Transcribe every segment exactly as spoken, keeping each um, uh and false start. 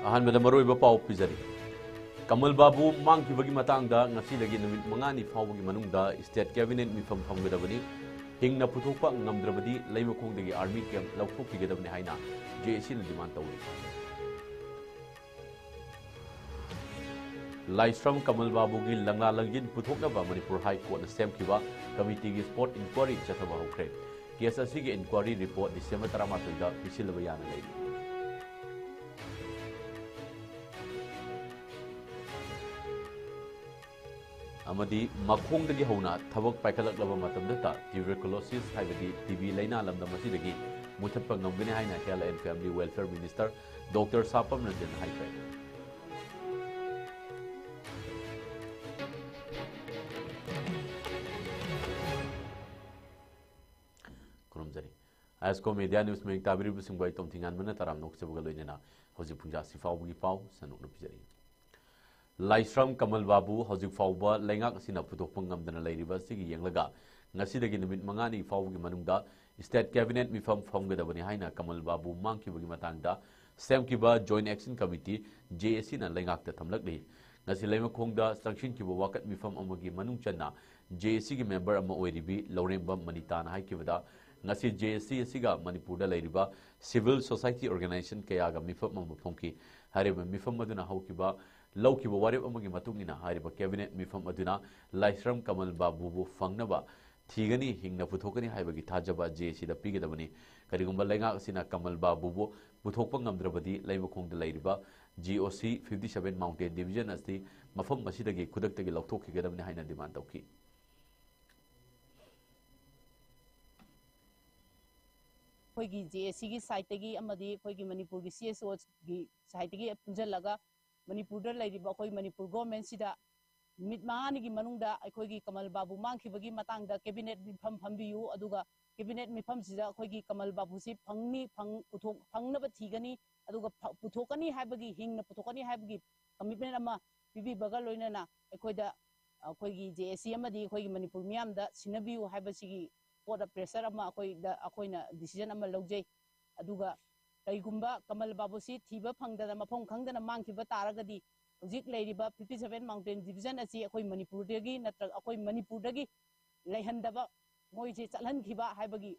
ꯑꯍꯥꯟꯕꯗ ꯃꯔꯨꯑꯣꯏꯕ ꯄꯥꯎ ꯄꯤꯖꯔꯤ꯫ ꯀꯃꯜ ꯕꯥꯕꯨ ꯃꯥꯡꯈꯤꯕꯒꯤ ꯃꯇꯥꯡꯗ ꯉꯁꯤꯗꯒꯤ ꯅꯨꯃꯤꯠ ꯃꯉꯥꯅꯤ ꯐꯥꯎꯕꯒꯤ ꯃꯅꯨꯡꯗ state cabinet ꯃꯤꯐꯝ ꯐꯝꯒꯗꯕꯅꯤ꯫ ꯍꯤꯡꯅ ꯄꯨꯊꯣꯛꯄ ꯉꯝꯗ꯭ꯔꯕꯗꯤ ꯂꯩꯃꯈꯣꯡꯗꯒꯤ army camp ꯂꯧꯊꯣꯛꯄꯤꯒꯗꯕꯅꯤ ꯍꯥꯏꯅ JACꯅ demand ꯇꯧꯔꯤ꯫ ꯂꯥꯏꯁ꯭ꯔꯝ ꯀꯃꯜ ꯕꯥꯕꯨꯒꯤ ꯂꯪꯂꯥ ꯂꯪꯖꯤꯟ ꯄꯨꯊꯣꯛꯅꯕ ꯃꯅꯤꯄꯨꯔ High Courtꯅ ꯁꯦꯝꯈꯤꯕ committeeꯒꯤ spot inquiry ꯆꯠꯊꯕ ꯍꯧꯈ꯭ꯔꯦ꯫ Case ꯑꯁꯤꯒꯤ inquiry report December ꯇꯔꯥꯃꯥꯊꯣꯏꯗ ꯄꯤꯁꯤꯜꯂꯕ ꯌꯥꯅ ꯂꯩꯔꯤ꯫ ꯑꯃꯗꯤ ꯃꯈꯣꯡꯗꯒꯤ ꯍꯧꯅ ꯊꯕꯛ ꯄꯥꯏꯈꯠꯂꯛꯂꯕ ꯃꯇꯝꯗꯇ tuberculosis ꯍꯥꯏꯕꯗꯤ TB ꯂꯩꯅꯥ ꯂꯝꯗꯝ ꯑꯁꯤꯗꯒꯤ ꯃꯨꯊꯠꯄ ꯉꯝꯒꯅꯤ ꯍꯥꯏꯅ Health and Family Welfare Minister Doctor ꯁꯥꯄꯝ ꯔꯟꯖꯟꯅ ꯍꯥꯏꯈ꯭ꯔꯦ꯫ ꯈꯨꯔꯨꯝꯖꯔꯤ꯫ ꯑꯥꯏ ꯑꯦꯁ ꯀꯣ Media News ꯃꯌꯦꯛ ꯇꯥꯕꯤꯔꯤꯕꯁꯤꯡꯕꯨ ꯑꯩ ꯇꯣꯝꯊꯤꯉꯥꯟꯕꯅ ꯇꯔꯥꯝꯅ ꯑꯣꯛꯆꯕꯒ ꯂꯣꯏꯅꯅ ꯍꯧꯖꯤꯛ ꯄꯨꯡꯖꯥꯁꯤ ꯐꯥꯎꯕꯒꯤ ꯄꯥꯎ ꯁꯟꯗꯣꯛꯅ ꯄꯤꯖꯔꯤ꯫ ꯂꯥꯏꯁ꯭ꯔꯝ ꯀꯃꯜ ꯕꯥꯕꯨ ꯍꯧꯖꯤꯛ ꯐꯥꯎꯕ ꯂꯩꯉꯥꯛ ꯑꯁꯤꯅ ꯄꯨꯊꯣꯛꯄ ꯉꯝꯗꯅ ꯂꯩꯔꯤꯕ ꯑꯁꯤꯒꯤ ꯌꯦꯡꯂꯒ ꯉꯁꯤꯗꯒꯤ ꯅꯨꯃꯤꯠ ꯃꯉꯥꯅꯤ ꯐꯥꯎꯕꯒꯤ ꯃꯅꯨꯡꯗ state cabinet ꯃꯤꯐꯝ ꯐꯝꯒꯗꯕꯅꯤ ꯍꯥꯏꯅ ꯀꯃꯜ ꯕꯥꯕꯨ ꯃꯥꯡꯈꯤꯕꯒꯤ ꯃꯇꯥꯡꯗ ꯁꯦꯝꯈꯤꯕ Joint Action Committee, JACꯅ ꯂꯩꯉꯥꯛꯇ ꯊꯝꯂꯛꯂꯤ꯫ ꯉꯁꯤ ꯂꯩꯃꯈꯣꯡꯗ ꯆꯪꯁꯤꯟꯈꯤꯕ ꯋꯥꯀꯠ ꯃꯤꯐꯝ ꯑꯃꯒꯤ ꯃꯅꯨꯡ ꯆꯟꯅ JACꯒꯤ member ꯑꯃ ꯑꯣꯏꯔꯤꯕꯤ ꯂꯧꯔꯦꯝꯕꯝ ꯃꯅꯤꯇꯥꯅ ꯍꯥꯏꯈꯤꯕꯗ, ꯉꯁꯤ JAC ꯑꯁꯤꯒ ꯃꯅꯤꯄꯨꯔꯗ ꯂꯩꯔꯤꯕ civil society organization ꯀꯌꯥꯒ ꯃꯤꯐꯝ ꯑꯃ ꯐꯝꯈꯤ꯫ ꯍꯥꯏꯔꯤꯕ ꯃꯤꯐꯝ ꯑꯗꯨꯅ ꯍꯧꯈꯤꯕ, ꯂꯧꯈꯤꯕ ꯋꯥꯔꯦꯞ ꯑꯃꯒꯤ ꯃꯇꯨꯡ ꯏꯟꯅ ꯍꯥꯏꯔꯤꯕ cabinet ꯃꯤꯐꯝ ꯑꯗꯨꯅ ꯂꯥꯏꯁ꯭ꯔꯝ ꯀꯃꯜ ꯕꯥꯕꯨꯕꯨ ꯐꯪꯅꯕ ꯊꯤꯒꯅꯤ, ꯍꯤꯡꯅ ꯄꯨꯊꯣꯛꯀꯅꯤ ꯍꯥꯏꯕꯒꯤ ꯊꯥꯖꯕ JACꯗ ꯄꯤꯒꯗꯕꯅꯤ꯫ ꯀꯔꯤꯒꯨꯝꯕ ꯂꯩꯉꯥꯛ ꯑꯁꯤꯅ ꯀꯃꯜ ꯕꯥꯕꯨꯕꯨ ꯄꯨꯊꯣꯛꯄ ꯉꯝꯗ꯭ꯔꯕꯗꯤ ꯂꯩꯃꯈꯣꯡꯗ ꯂꯩꯔꯤꯕ GOC fifty seven Mountain Division ꯑꯁꯤ ꯃꯐꯝ ꯑꯁꯤꯗꯒꯤ ꯈꯨꯗꯛꯇꯒꯤ ꯂꯧꯊꯣꯛꯈꯤꯒꯗꯕꯅꯤ ꯍꯥꯏꯅ demand ꯇꯧꯈꯤ꯫ ꯑꯩꯈꯣꯏꯒꯤ JACꯒꯤ sideꯇꯒꯤ ꯑꯃꯗꯤ ꯑꯩꯈꯣꯏꯒꯤ ꯃꯅꯤꯄꯨꯔꯒꯤ CSOꯒꯤ sideꯇꯒꯤ ꯄꯨꯟꯁꯤꯜꯂꯒ ꯃꯅꯤꯄꯨꯔꯗ ꯂꯩꯔꯤꯕ ꯑꯩꯈꯣꯏ ꯃꯅꯤꯄꯨꯔ governmentꯁꯤꯗ ꯅꯨꯃꯤꯠ ꯃꯉꯥꯅꯤꯒꯤ ꯃꯅꯨꯡꯗ ꯑꯩꯈꯣꯏꯒꯤ ꯀꯃꯜ ꯕꯥꯕꯨ ꯃꯥꯡꯈꯤꯕꯒꯤ ꯃꯇꯥꯡꯗ cabinet ꯃꯤꯐꯝ ꯐꯝꯕꯤꯌꯨ, ꯑꯗꯨꯒ cabinet ꯃꯤꯐꯝꯁꯤꯗ ꯑꯩꯈꯣꯏꯒꯤ ꯀꯃꯜ ꯕꯥꯕꯨꯁꯤ ꯐꯪꯅꯤ, ꯐꯪ-, ꯄꯨꯊꯣꯛ-, ꯐꯪꯅꯕ ꯊꯤꯒꯅꯤ, ꯑꯗꯨꯒ ꯐ-, ꯄꯨꯊꯣꯛꯀꯅꯤ ꯍꯥꯏꯕꯒꯤ, ꯍꯤꯡꯅ ꯄꯨꯊꯣꯛꯀꯅꯤ ꯍꯥꯏꯕꯒꯤ commitment ꯑꯃ ꯄꯤꯕꯤꯕꯒ ꯂꯣꯏꯅꯅ ꯑꯩꯈꯣꯏꯗ, ꯑꯩꯈꯣꯏꯒꯤ JAC ꯑꯃꯗꯤ ꯑꯩꯈꯣꯏꯒꯤ ꯃꯅꯤꯄꯨꯔ ꯃꯤꯌꯥꯝꯗ ꯁꯤꯟꯅꯕꯤꯌꯨ ꯍꯥꯏꯕꯁꯤꯒꯤ ꯄꯣꯠ pressure ꯑꯃ ꯑꯩꯈꯣꯏꯗ, ꯑꯩꯈꯣꯏꯅ decision ꯑꯃ ꯂꯧꯖꯩ꯫ ꯑꯗꯨꯒ ꯀꯩꯒꯨꯝꯕ ꯀꯃꯜ ꯕꯥꯕꯨꯁꯤ ꯊꯤꯕ ꯐꯪꯗꯅ, ꯃꯐꯝ ꯈꯪꯗꯅ ꯃꯥꯡꯈꯤꯕ ꯇꯥꯔꯒꯗꯤ, ꯍꯧꯖꯤꯛ ꯂꯩꯔꯤꯕ fifty seven mountain division ꯑꯁꯤ ꯑꯩꯈꯣꯏ ꯃꯅꯤꯄꯨꯔꯗꯒꯤ ꯅꯠꯇ꯭ꯔꯒ ꯑꯩꯈꯣꯏ ꯃꯅꯤꯄꯨꯔꯗꯒꯤ ꯂꯩꯍꯟꯗꯕ, ꯃꯣꯏꯁꯦ ꯆꯠꯍꯟꯈꯤꯕ ꯍꯥꯏꯕꯒꯤ,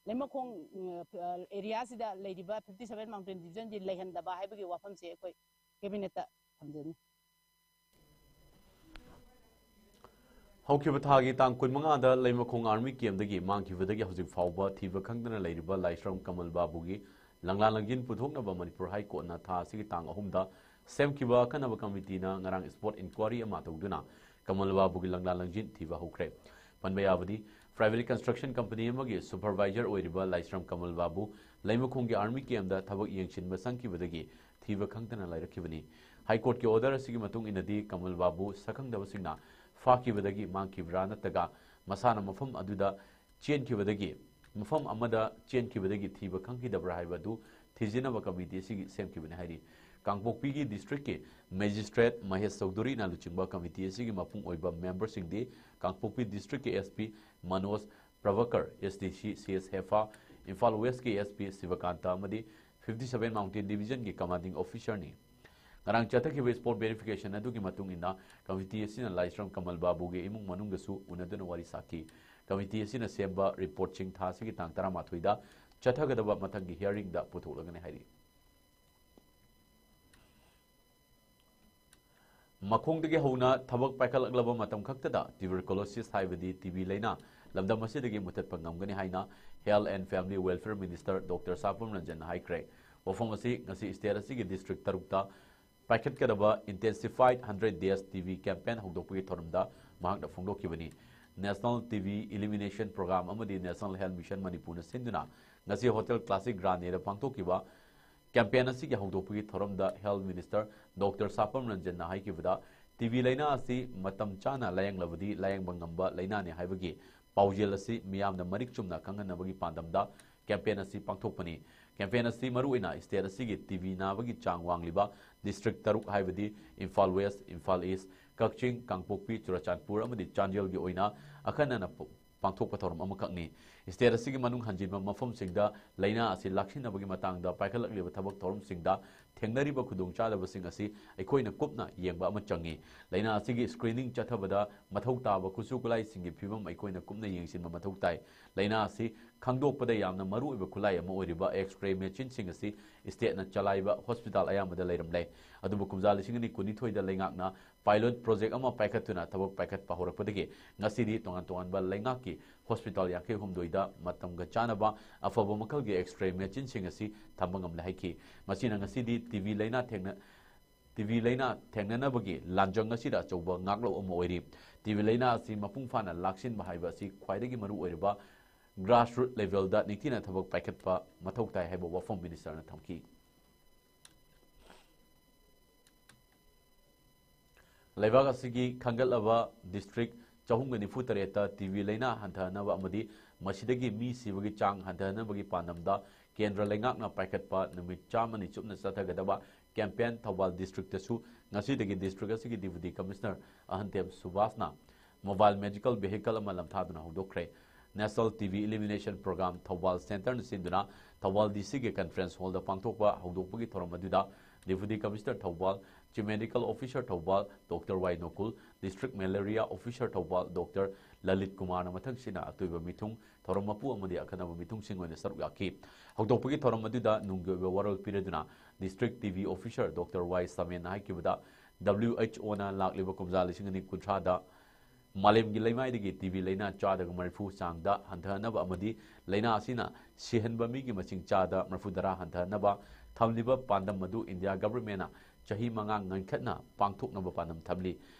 ꯂꯩꯃꯈꯣꯡ, ꯎꯝ, ꯑ, area ꯁꯤꯗ ꯂꯩꯔꯤꯕ fifty seven mountain division ꯁꯤ ꯂꯩꯍꯟꯗꯕ ꯍꯥꯏꯕꯒꯤ ꯋꯥꯐꯝꯁꯦ ꯑꯩꯈꯣꯏ cabinet ꯇ ꯊꯝꯖꯅꯤ꯫ ꯍꯧꯈꯤꯕ ꯊꯥꯒꯤ ꯇꯥꯡ ꯀꯨꯟꯃꯉꯥꯗ ꯂꯩꯃꯈꯣꯡ army camp ꯇꯒꯤ ꯃꯥꯡꯈꯤꯕꯗꯒꯤ ꯍꯧꯖꯤꯛ ꯐꯥꯎꯕ ꯊꯤꯕ ꯈꯪꯗꯅ ꯂꯩꯔꯤꯕ ꯂꯥꯏꯁ꯭ꯔꯝ ꯀꯃꯜ ꯕꯥꯕꯨꯒꯤ ꯂꯪꯂꯥ ꯂꯪꯖꯤꯟ ꯄꯨꯊꯣꯛꯅꯕ ꯃꯅꯤꯄꯨꯔ High Court ꯅ ꯊꯥ ꯑꯁꯤꯒꯤ ꯇꯥꯡ ꯑꯍꯨꯝꯗ ꯁꯦꯝꯈꯤꯕ ꯑꯈꯟꯅꯕ committee ꯅ ꯉꯔꯥꯡ spot inquiry ꯑꯃ ꯇꯧꯗꯨꯅ ꯀꯃꯜ ꯕꯥꯕꯨꯒꯤ ꯂꯪꯂꯥ ꯂꯪꯖꯤꯟ ꯊꯤꯕ ꯍꯧꯈ꯭ꯔꯦ꯫ ꯄꯟꯕ ꯌꯥꯕꯗꯤ, private construction company ꯑꯃꯒꯤ supervisor ꯑꯣꯏꯔꯤꯕ ꯂꯥꯏꯁ꯭ꯔꯝ ꯀꯃꯜ ꯕꯥꯕꯨ ꯂꯩꯃꯈꯣꯡꯒꯤ army camp ꯇ ꯊꯕꯛ ꯌꯦꯡꯁꯤꯟꯕ ꯆꯪꯈꯤꯕꯗꯒꯤ ꯊꯤꯕ ꯈꯪꯗꯅ ꯂꯩꯔꯛꯈꯤꯕꯅꯤ꯫ High Court ꯀꯤ order ꯑꯁꯤꯒꯤ ꯃꯇꯨꯡ ꯏꯟꯅꯗꯤ, ꯀꯃꯜ ꯕꯥꯕꯨ ꯁꯛꯈꯪꯗꯕꯁꯤꯡꯅ ꯐꯥꯈꯤꯕꯗꯒꯤ ꯃꯥꯡꯈꯤꯕ꯭ꯔꯥ ꯅꯠꯇ꯭ꯔꯒ ꯃꯁꯥꯅ ꯃꯐꯝ ꯑꯗꯨꯗ ꯆꯦꯟꯈꯤꯕꯗꯒꯤ, ꯃꯐꯝ ꯑꯃꯗ ꯆꯦꯟꯈꯤꯕꯗꯒꯤ ꯊꯤꯕ ꯈꯪꯈꯤꯗꯕ꯭ꯔꯥ ꯍꯥꯏꯕ ꯑꯗꯨ ꯊꯤꯖꯤꯟꯅꯕ committee ꯑꯁꯤꯒꯤ ꯁꯦꯝꯈꯤꯕꯅꯤ ꯍꯥꯏꯔꯤ꯫ ꯀꯥꯡꯄꯣꯛꯄꯤꯒꯤ district ꯀꯤ magistrate ꯃꯍꯦꯁ ꯆꯧꯙꯨꯔꯤꯅ ꯂꯨꯆꯤꯡꯕ committee ꯑꯁꯤꯒꯤ ꯃꯄꯨꯡ ꯑꯣꯏꯕ member ꯁꯤꯡꯗꯤ ꯀꯥꯡꯄꯣꯛꯄꯤ district ꯀꯤ S P Manoj ꯄ꯭ꯔꯚꯀꯔ, S D C C S ꯍꯦꯐꯥ, Imphal West ꯀꯤ S P ꯁꯤꯕꯀꯥꯟꯇ ꯑꯃꯗꯤ fifty seven mountain division ꯒꯤ commanding officer ꯅꯤ꯫ ꯉꯔꯥꯡ ꯆꯠꯊꯈꯤꯕ spot verification ꯑꯗꯨꯒꯤ ꯃꯇꯨꯡ ꯏꯟꯅ, committee ꯑꯁꯤꯅ ꯂꯥꯏꯁ꯭ꯔꯝ ꯀꯃꯜ ꯕꯥꯕꯨꯒꯤ ꯏꯃꯨꯡ ꯃꯅꯨꯡꯒꯁꯨ ꯎꯅꯗꯨꯅ ꯋꯥꯔꯤ ꯁꯥꯈꯤ꯫ Committee ꯑꯁꯤꯅ ꯁꯦꯝꯕ report ꯁꯤꯡ ꯊꯥ ꯑꯁꯤꯒꯤ ꯇꯥꯡ ꯇꯔꯥꯃꯥꯊꯣꯏꯗ ꯆꯠꯊꯒꯗꯕ ꯃꯊꯪꯒꯤ hearing ꯗ ꯄꯨꯊꯣꯛꯂꯒꯅꯤ ꯍꯥꯏꯔꯤ꯫ ꯃꯈꯣꯡꯗꯒꯤ ꯍꯧꯅ ꯊꯕꯛ ꯄꯥꯏꯈꯠꯂꯛꯂꯕ ꯃꯇꯝ ꯈꯛꯇꯗ tuberculosis ꯍꯥꯏꯕꯗꯤ T B ꯂꯥꯏꯅꯥ ꯂꯝꯗꯝ ꯑꯁꯤꯗꯒꯤ ꯃꯨꯊꯠꯄ ꯉꯝꯒꯅꯤ ꯍꯥꯏꯅ Health and Family Welfare Minister Doctor ꯁꯥꯄꯝ ꯔꯟꯖꯟꯅ ꯍꯥꯏꯈ꯭ꯔꯦ꯫ ꯋꯥꯐꯝ ꯑꯁꯤ ꯉꯁꯤ state ꯑꯁꯤꯒꯤ district ꯇꯔꯨꯛꯇ ꯄꯥꯏꯈꯠꯀꯗꯕ Intensified hundred days T B campaign ꯍꯧꯗꯣꯛꯄꯒꯤ ꯊꯧꯔꯝꯗ ꯃꯍꯥꯛꯅ ꯐꯣꯡꯗꯣꯛꯈꯤꯕꯅꯤ꯫ National T B Elimination Program ꯑꯃꯗꯤ National Health Mission ꯃꯅꯤꯄꯨꯔꯅ ꯁꯤꯟꯗꯨꯅ ꯉꯁꯤ Hotel Classic ꯒ꯭ꯔꯥꯟꯗꯦꯗ ꯄꯥꯡꯊꯣꯛꯈꯤꯕ campaign ꯑꯁꯤꯒꯤ ꯍꯧꯗꯣꯛꯄꯒꯤ ꯊꯧꯔꯝꯗ Health Minister Doctor ꯁꯥꯄꯝ ꯔꯟꯖꯟꯅ ꯍꯥꯏꯈꯤꯕꯗ, T B ꯂꯥꯏꯅꯥ ꯑꯁꯤ ꯃꯇꯝ ꯆꯥꯅ ꯂꯥꯌꯦꯡꯂꯕꯗꯤ ꯂꯥꯌꯦꯡꯕ ꯉꯝꯕ ꯂꯥꯏꯅꯥꯅꯤ ꯍꯥꯏꯕꯒꯤ ꯄꯥꯎꯖꯦꯜ ꯑꯁꯤ ꯃꯤꯌꯥꯝꯗ ꯃꯔꯤꯛ ꯆꯨꯝꯅ ꯈꯪꯍꯟꯅꯕꯒꯤ ꯄꯥꯟꯗꯝꯗ campaign ꯑꯁꯤ ꯄꯥꯡꯊꯣꯛꯄꯅꯤ꯫ Campaign ꯑꯁꯤ ꯃꯔꯨꯑꯣꯏꯅ state ꯑꯁꯤꯒꯤ T B ꯅꯥꯕꯒꯤ ꯆꯥꯡ ꯋꯥꯡꯂꯤꯕ district ꯇꯔꯨꯛ ꯍꯥꯏꯕꯗꯤ ꯏꯝꯐꯥꯜ West, ꯏꯝꯐꯥꯜ East, ꯀꯛꯆꯤꯡ, ꯀꯥꯡꯄꯣꯛꯄꯤ, ꯆꯨꯔꯆꯥꯟꯄꯨꯔ ꯑꯃꯗꯤ ꯆꯥꯟꯗꯦꯜꯒꯤ ꯑꯣꯏꯅ ꯑꯈꯟꯅꯅ ꯄ-, ꯄꯥꯡꯊꯣꯛꯄ ꯊꯧꯔꯝ ꯑꯃꯈꯛꯅꯤ꯫ ꯁ꯭ꯇꯦꯠ ꯑꯁꯤꯒꯤ ꯃꯅꯨꯡ ꯍꯟꯖꯤꯟꯕ ꯃꯐꯝꯁꯤꯡꯗ ꯂꯥꯏꯅꯥ ꯑꯁꯤ ꯂꯥꯛꯁꯤꯟꯅꯕꯒꯤ ꯃꯇꯥꯡꯗ ꯄꯥꯏꯈꯠꯂꯛꯂꯤꯕ ꯊꯕꯛ ꯊꯧꯔꯝꯁꯤꯡꯗ ꯊꯦꯡꯅꯔꯤꯕ ꯈꯨꯗꯣꯡꯆꯥꯗꯕꯁꯤꯡ ꯑꯁꯤ ꯑꯩꯈꯣꯏꯅ ꯀꯨꯞꯅ ꯌꯦꯡꯕ ꯑꯃ ꯆꯪꯏ꯫ ꯂꯥꯏꯅꯥ ꯑꯁꯤꯒꯤ ꯁ꯭ꯀ꯭ꯔꯤꯅꯤꯡ ꯆꯠꯊꯕꯗ ꯃꯊꯧ ꯇꯥꯕ ꯈꯨꯠꯁꯨ ꯈꯨꯠꯂꯥꯏꯁꯤꯡꯒꯤ ꯐꯤꯕꯝ ꯑꯩꯈꯣꯏꯅ ꯀꯨꯞꯅ ꯌꯦꯡꯁꯤꯟꯕ ꯃꯊꯧ ꯇꯥꯏ꯫ ꯂꯥꯏꯅꯥ ꯑꯁꯤ ꯈꯪꯗꯣꯛꯄꯗ ꯌꯥꯝꯅ ꯃꯔꯨꯑꯣꯏꯕ ꯈꯨꯠꯂꯥꯏ ꯑꯃ ꯑꯣꯏꯔꯤꯕ X-ray ꯃꯦꯆꯤꯟꯁꯤꯡ ꯑꯁꯤ ꯁ꯭ꯇꯦꯠꯅ ꯆꯂꯥꯏꯕ ꯍꯣꯁꯄꯤꯇꯥꯜ ꯑꯌꯥꯝꯕꯗ ꯂꯩꯔꯝꯂꯦ꯫ ꯑꯗꯨꯕꯨ ꯀꯨꯝꯖꯥ ꯂꯤꯁꯤꯡ ꯑꯅꯤ ꯀꯨꯟꯅꯤꯊꯣꯏꯗ ꯂꯩꯉꯥꯛꯅ ꯄꯥꯏꯂꯣꯠ ꯄ꯭ꯔꯣꯖꯦꯛ ꯑꯃ ꯄꯥꯏꯈꯠꯇꯨꯅ ꯊꯕꯛ ꯄꯥꯏꯈꯠꯄ ꯍꯧꯔꯛꯄꯗꯒꯤ ꯉꯁꯤꯗꯤ ꯇꯣꯉꯥꯟ ꯇꯣꯉꯥꯟꯕ ꯂꯩꯉꯥꯛꯀꯤ ꯍꯣꯁꯄꯤꯇꯥꯜ ꯌꯥꯡꯈꯩ ꯍꯨꯝꯗꯣꯏꯗ ꯃꯇꯝꯒ ꯆꯥꯅꯕ ꯑꯐꯕ ꯃꯈꯜꯒꯤ X-ray ꯃꯦꯆꯤꯟꯁꯤꯡ ꯑꯁꯤ ꯊꯝꯕ ꯉꯝꯂꯦ ꯍꯥꯏꯈꯤ꯫ ꯃꯁꯤꯅ ꯉꯁꯤꯗꯤ ꯇꯤ ꯕꯤ ꯂꯥꯏꯅꯥ ꯊꯦꯡꯅ-, ꯇꯤ ꯕꯤ ꯂꯥꯏꯅꯥ ꯊꯦꯡꯅꯅꯕꯒꯤ ꯂꯥꯟꯖꯪ ꯑꯁꯤꯗ ꯑꯆꯧꯕ ꯉꯥꯛꯂꯧ ꯑꯃ ꯑꯣꯏꯔꯤ꯫ ꯇꯤ ꯕꯤ ꯂꯥꯏꯅꯥ ꯑꯁꯤ ꯃꯄꯨꯡ ꯐꯥꯅ ꯂꯥꯛꯁꯤꯟꯕ ꯍꯥꯏꯕ ꯑꯁꯤ ꯈ꯭ꯋꯥꯏꯗꯒꯤ ꯃꯔꯨ ꯑꯣꯏꯔꯕ grassroot levelꯗ ꯅꯤꯡꯊꯤꯅ ꯊꯕꯛ ꯄꯥꯏꯈꯠꯄ ꯃꯊꯧ ꯇꯥꯏ ꯍꯥꯏꯕ ꯋꯥꯐꯝ ꯃꯤꯅꯤꯁꯇꯔꯅ ꯊꯝꯈꯤ꯫ ꯂꯩꯕꯥꯛ ꯑꯁꯤꯒꯤ ꯈꯟꯒꯠꯂꯕ ꯗꯤꯁꯇ꯭ꯔꯤꯛ ꯆꯍꯨꯝꯒ ꯅꯤꯐꯨ ꯇꯔꯦꯠꯇ ꯇꯤ ꯕꯤ ꯂꯥꯏꯅꯥ ꯍꯟꯊꯍꯟꯅꯕ ꯑꯃꯗꯤ ꯃꯁꯤꯗꯒꯤ ꯃꯤ ꯁꯤꯕꯒꯤ ꯆꯥꯡ ꯍꯟꯊꯍꯟꯅꯕꯒꯤ ꯄꯥꯟꯗꯝꯗ ꯀꯦꯟꯗ꯭ꯔ ꯂꯩꯉꯥꯛꯅ ꯄꯥꯏꯈꯠꯄ ꯅꯨꯃꯤꯠ ꯆꯥꯝꯃꯅꯤ ꯆꯨꯞꯅ ꯆꯠꯊꯒꯗꯕ ꯀꯦꯝꯄꯦꯟ ꯊꯧꯕꯥꯜ ꯗꯤꯁꯇ꯭ꯔꯤꯛꯇꯁꯨ ꯉꯁꯤꯗꯒꯤ ꯗꯤꯁꯇ꯭ꯔꯤꯛ ꯑꯁꯤꯒꯤ ꯗꯤꯄꯨꯇꯤ ꯀꯃꯤꯁꯅꯔ ꯑꯍꯟꯇꯦꯝ ꯁꯨꯕꯥꯁꯅ ꯃꯣꯕꯥꯏꯜ ꯃꯦꯖꯤꯀꯦꯜ ꯚꯦꯍꯤꯀꯜ ꯑꯃ ꯂꯝꯊꯥꯗꯨꯅ ꯍꯧꯗꯣꯛꯈ꯭ꯔꯦ꯫ National T B Elimination Program Thoubal ꯁꯦꯟꯇꯔꯅ ꯁꯤꯟꯗꯨꯅ ꯊꯧꯕꯥꯜ ꯗꯤ ꯁꯤꯒꯤ ꯀꯟꯐꯔꯦꯟꯁ ꯍꯣꯜꯗ ꯄꯥꯡꯊꯣꯛꯄ ꯍꯧꯗꯣꯛꯄꯒꯤ ꯊꯧꯔꯝ ꯑꯗꯨꯗ deputy commissioner Thoubal, chief medical officer Thoubal doctor Y Nokul, district malaria officer Thoubal doctor Lalit ꯀꯨꯃꯥꯔꯅ ꯃꯊꯪꯁꯤꯅ ꯑꯇꯣꯏꯕ ꯃꯤꯊꯨꯡ ꯊꯧꯔꯝ ꯃꯄꯨ ꯑꯃꯗꯤ ꯑꯈꯟꯅꯕ ꯃꯤꯊꯨꯡꯁꯤꯡ ꯑꯣꯏꯅ ꯁꯔꯨꯛ ꯌꯥꯈꯤ꯫ ꯍꯧꯗꯣꯛꯄꯒꯤ ꯊꯧꯔꯝ ꯑꯗꯨꯗ ꯅꯨꯡꯒꯤ ꯑꯣꯏꯕ ꯋꯥꯔꯣꯜ ꯄꯤꯔꯗꯨꯅ district T B officer doctor Y ꯁꯃꯦꯟꯅ ꯍꯥꯏꯈꯤꯕꯗ, ꯗꯕ꯭ꯂꯤꯎ ꯑꯩꯆ ꯑꯣꯅ ꯂꯥꯛꯂꯤꯕ ꯀꯨꯝꯖꯥ ꯂꯤꯁꯤꯡ ꯑꯅꯤ ꯀꯨꯟꯊ꯭ꯔꯥꯗ ꯃꯥꯂꯦꯝꯒꯤ ꯂꯩꯃꯥꯏꯗꯒꯤ ꯇꯤ ꯕꯤ ꯂꯥꯏꯅꯥ ꯆꯥꯗꯒ ꯃꯔꯤꯐꯨ ꯆꯥꯡꯗ ꯍꯟꯊꯍꯟꯅꯕ ꯑꯃꯗꯤ ꯂꯥꯏꯅꯥ ꯑꯁꯤꯅ ꯁꯤꯍꯟꯕ ꯃꯤꯒꯤ ꯃꯁꯤꯡ ꯆꯥꯗ ꯃꯔꯤꯐꯨꯇꯔꯥ ꯍꯟꯊꯍꯟꯅꯕ ꯊꯝꯂꯤꯕ ꯄꯥꯟꯗꯝ ꯑꯗꯨ ꯏꯟꯗꯤꯌꯥ ꯒꯚꯔꯟꯃꯦꯟꯠꯅ ꯆꯍꯤ ꯃꯉꯥ ꯉꯟꯈꯠꯅ ꯄꯥꯡꯊꯣꯛꯅꯕ ꯄꯥꯟꯗꯝ ꯊꯝꯂꯤ꯫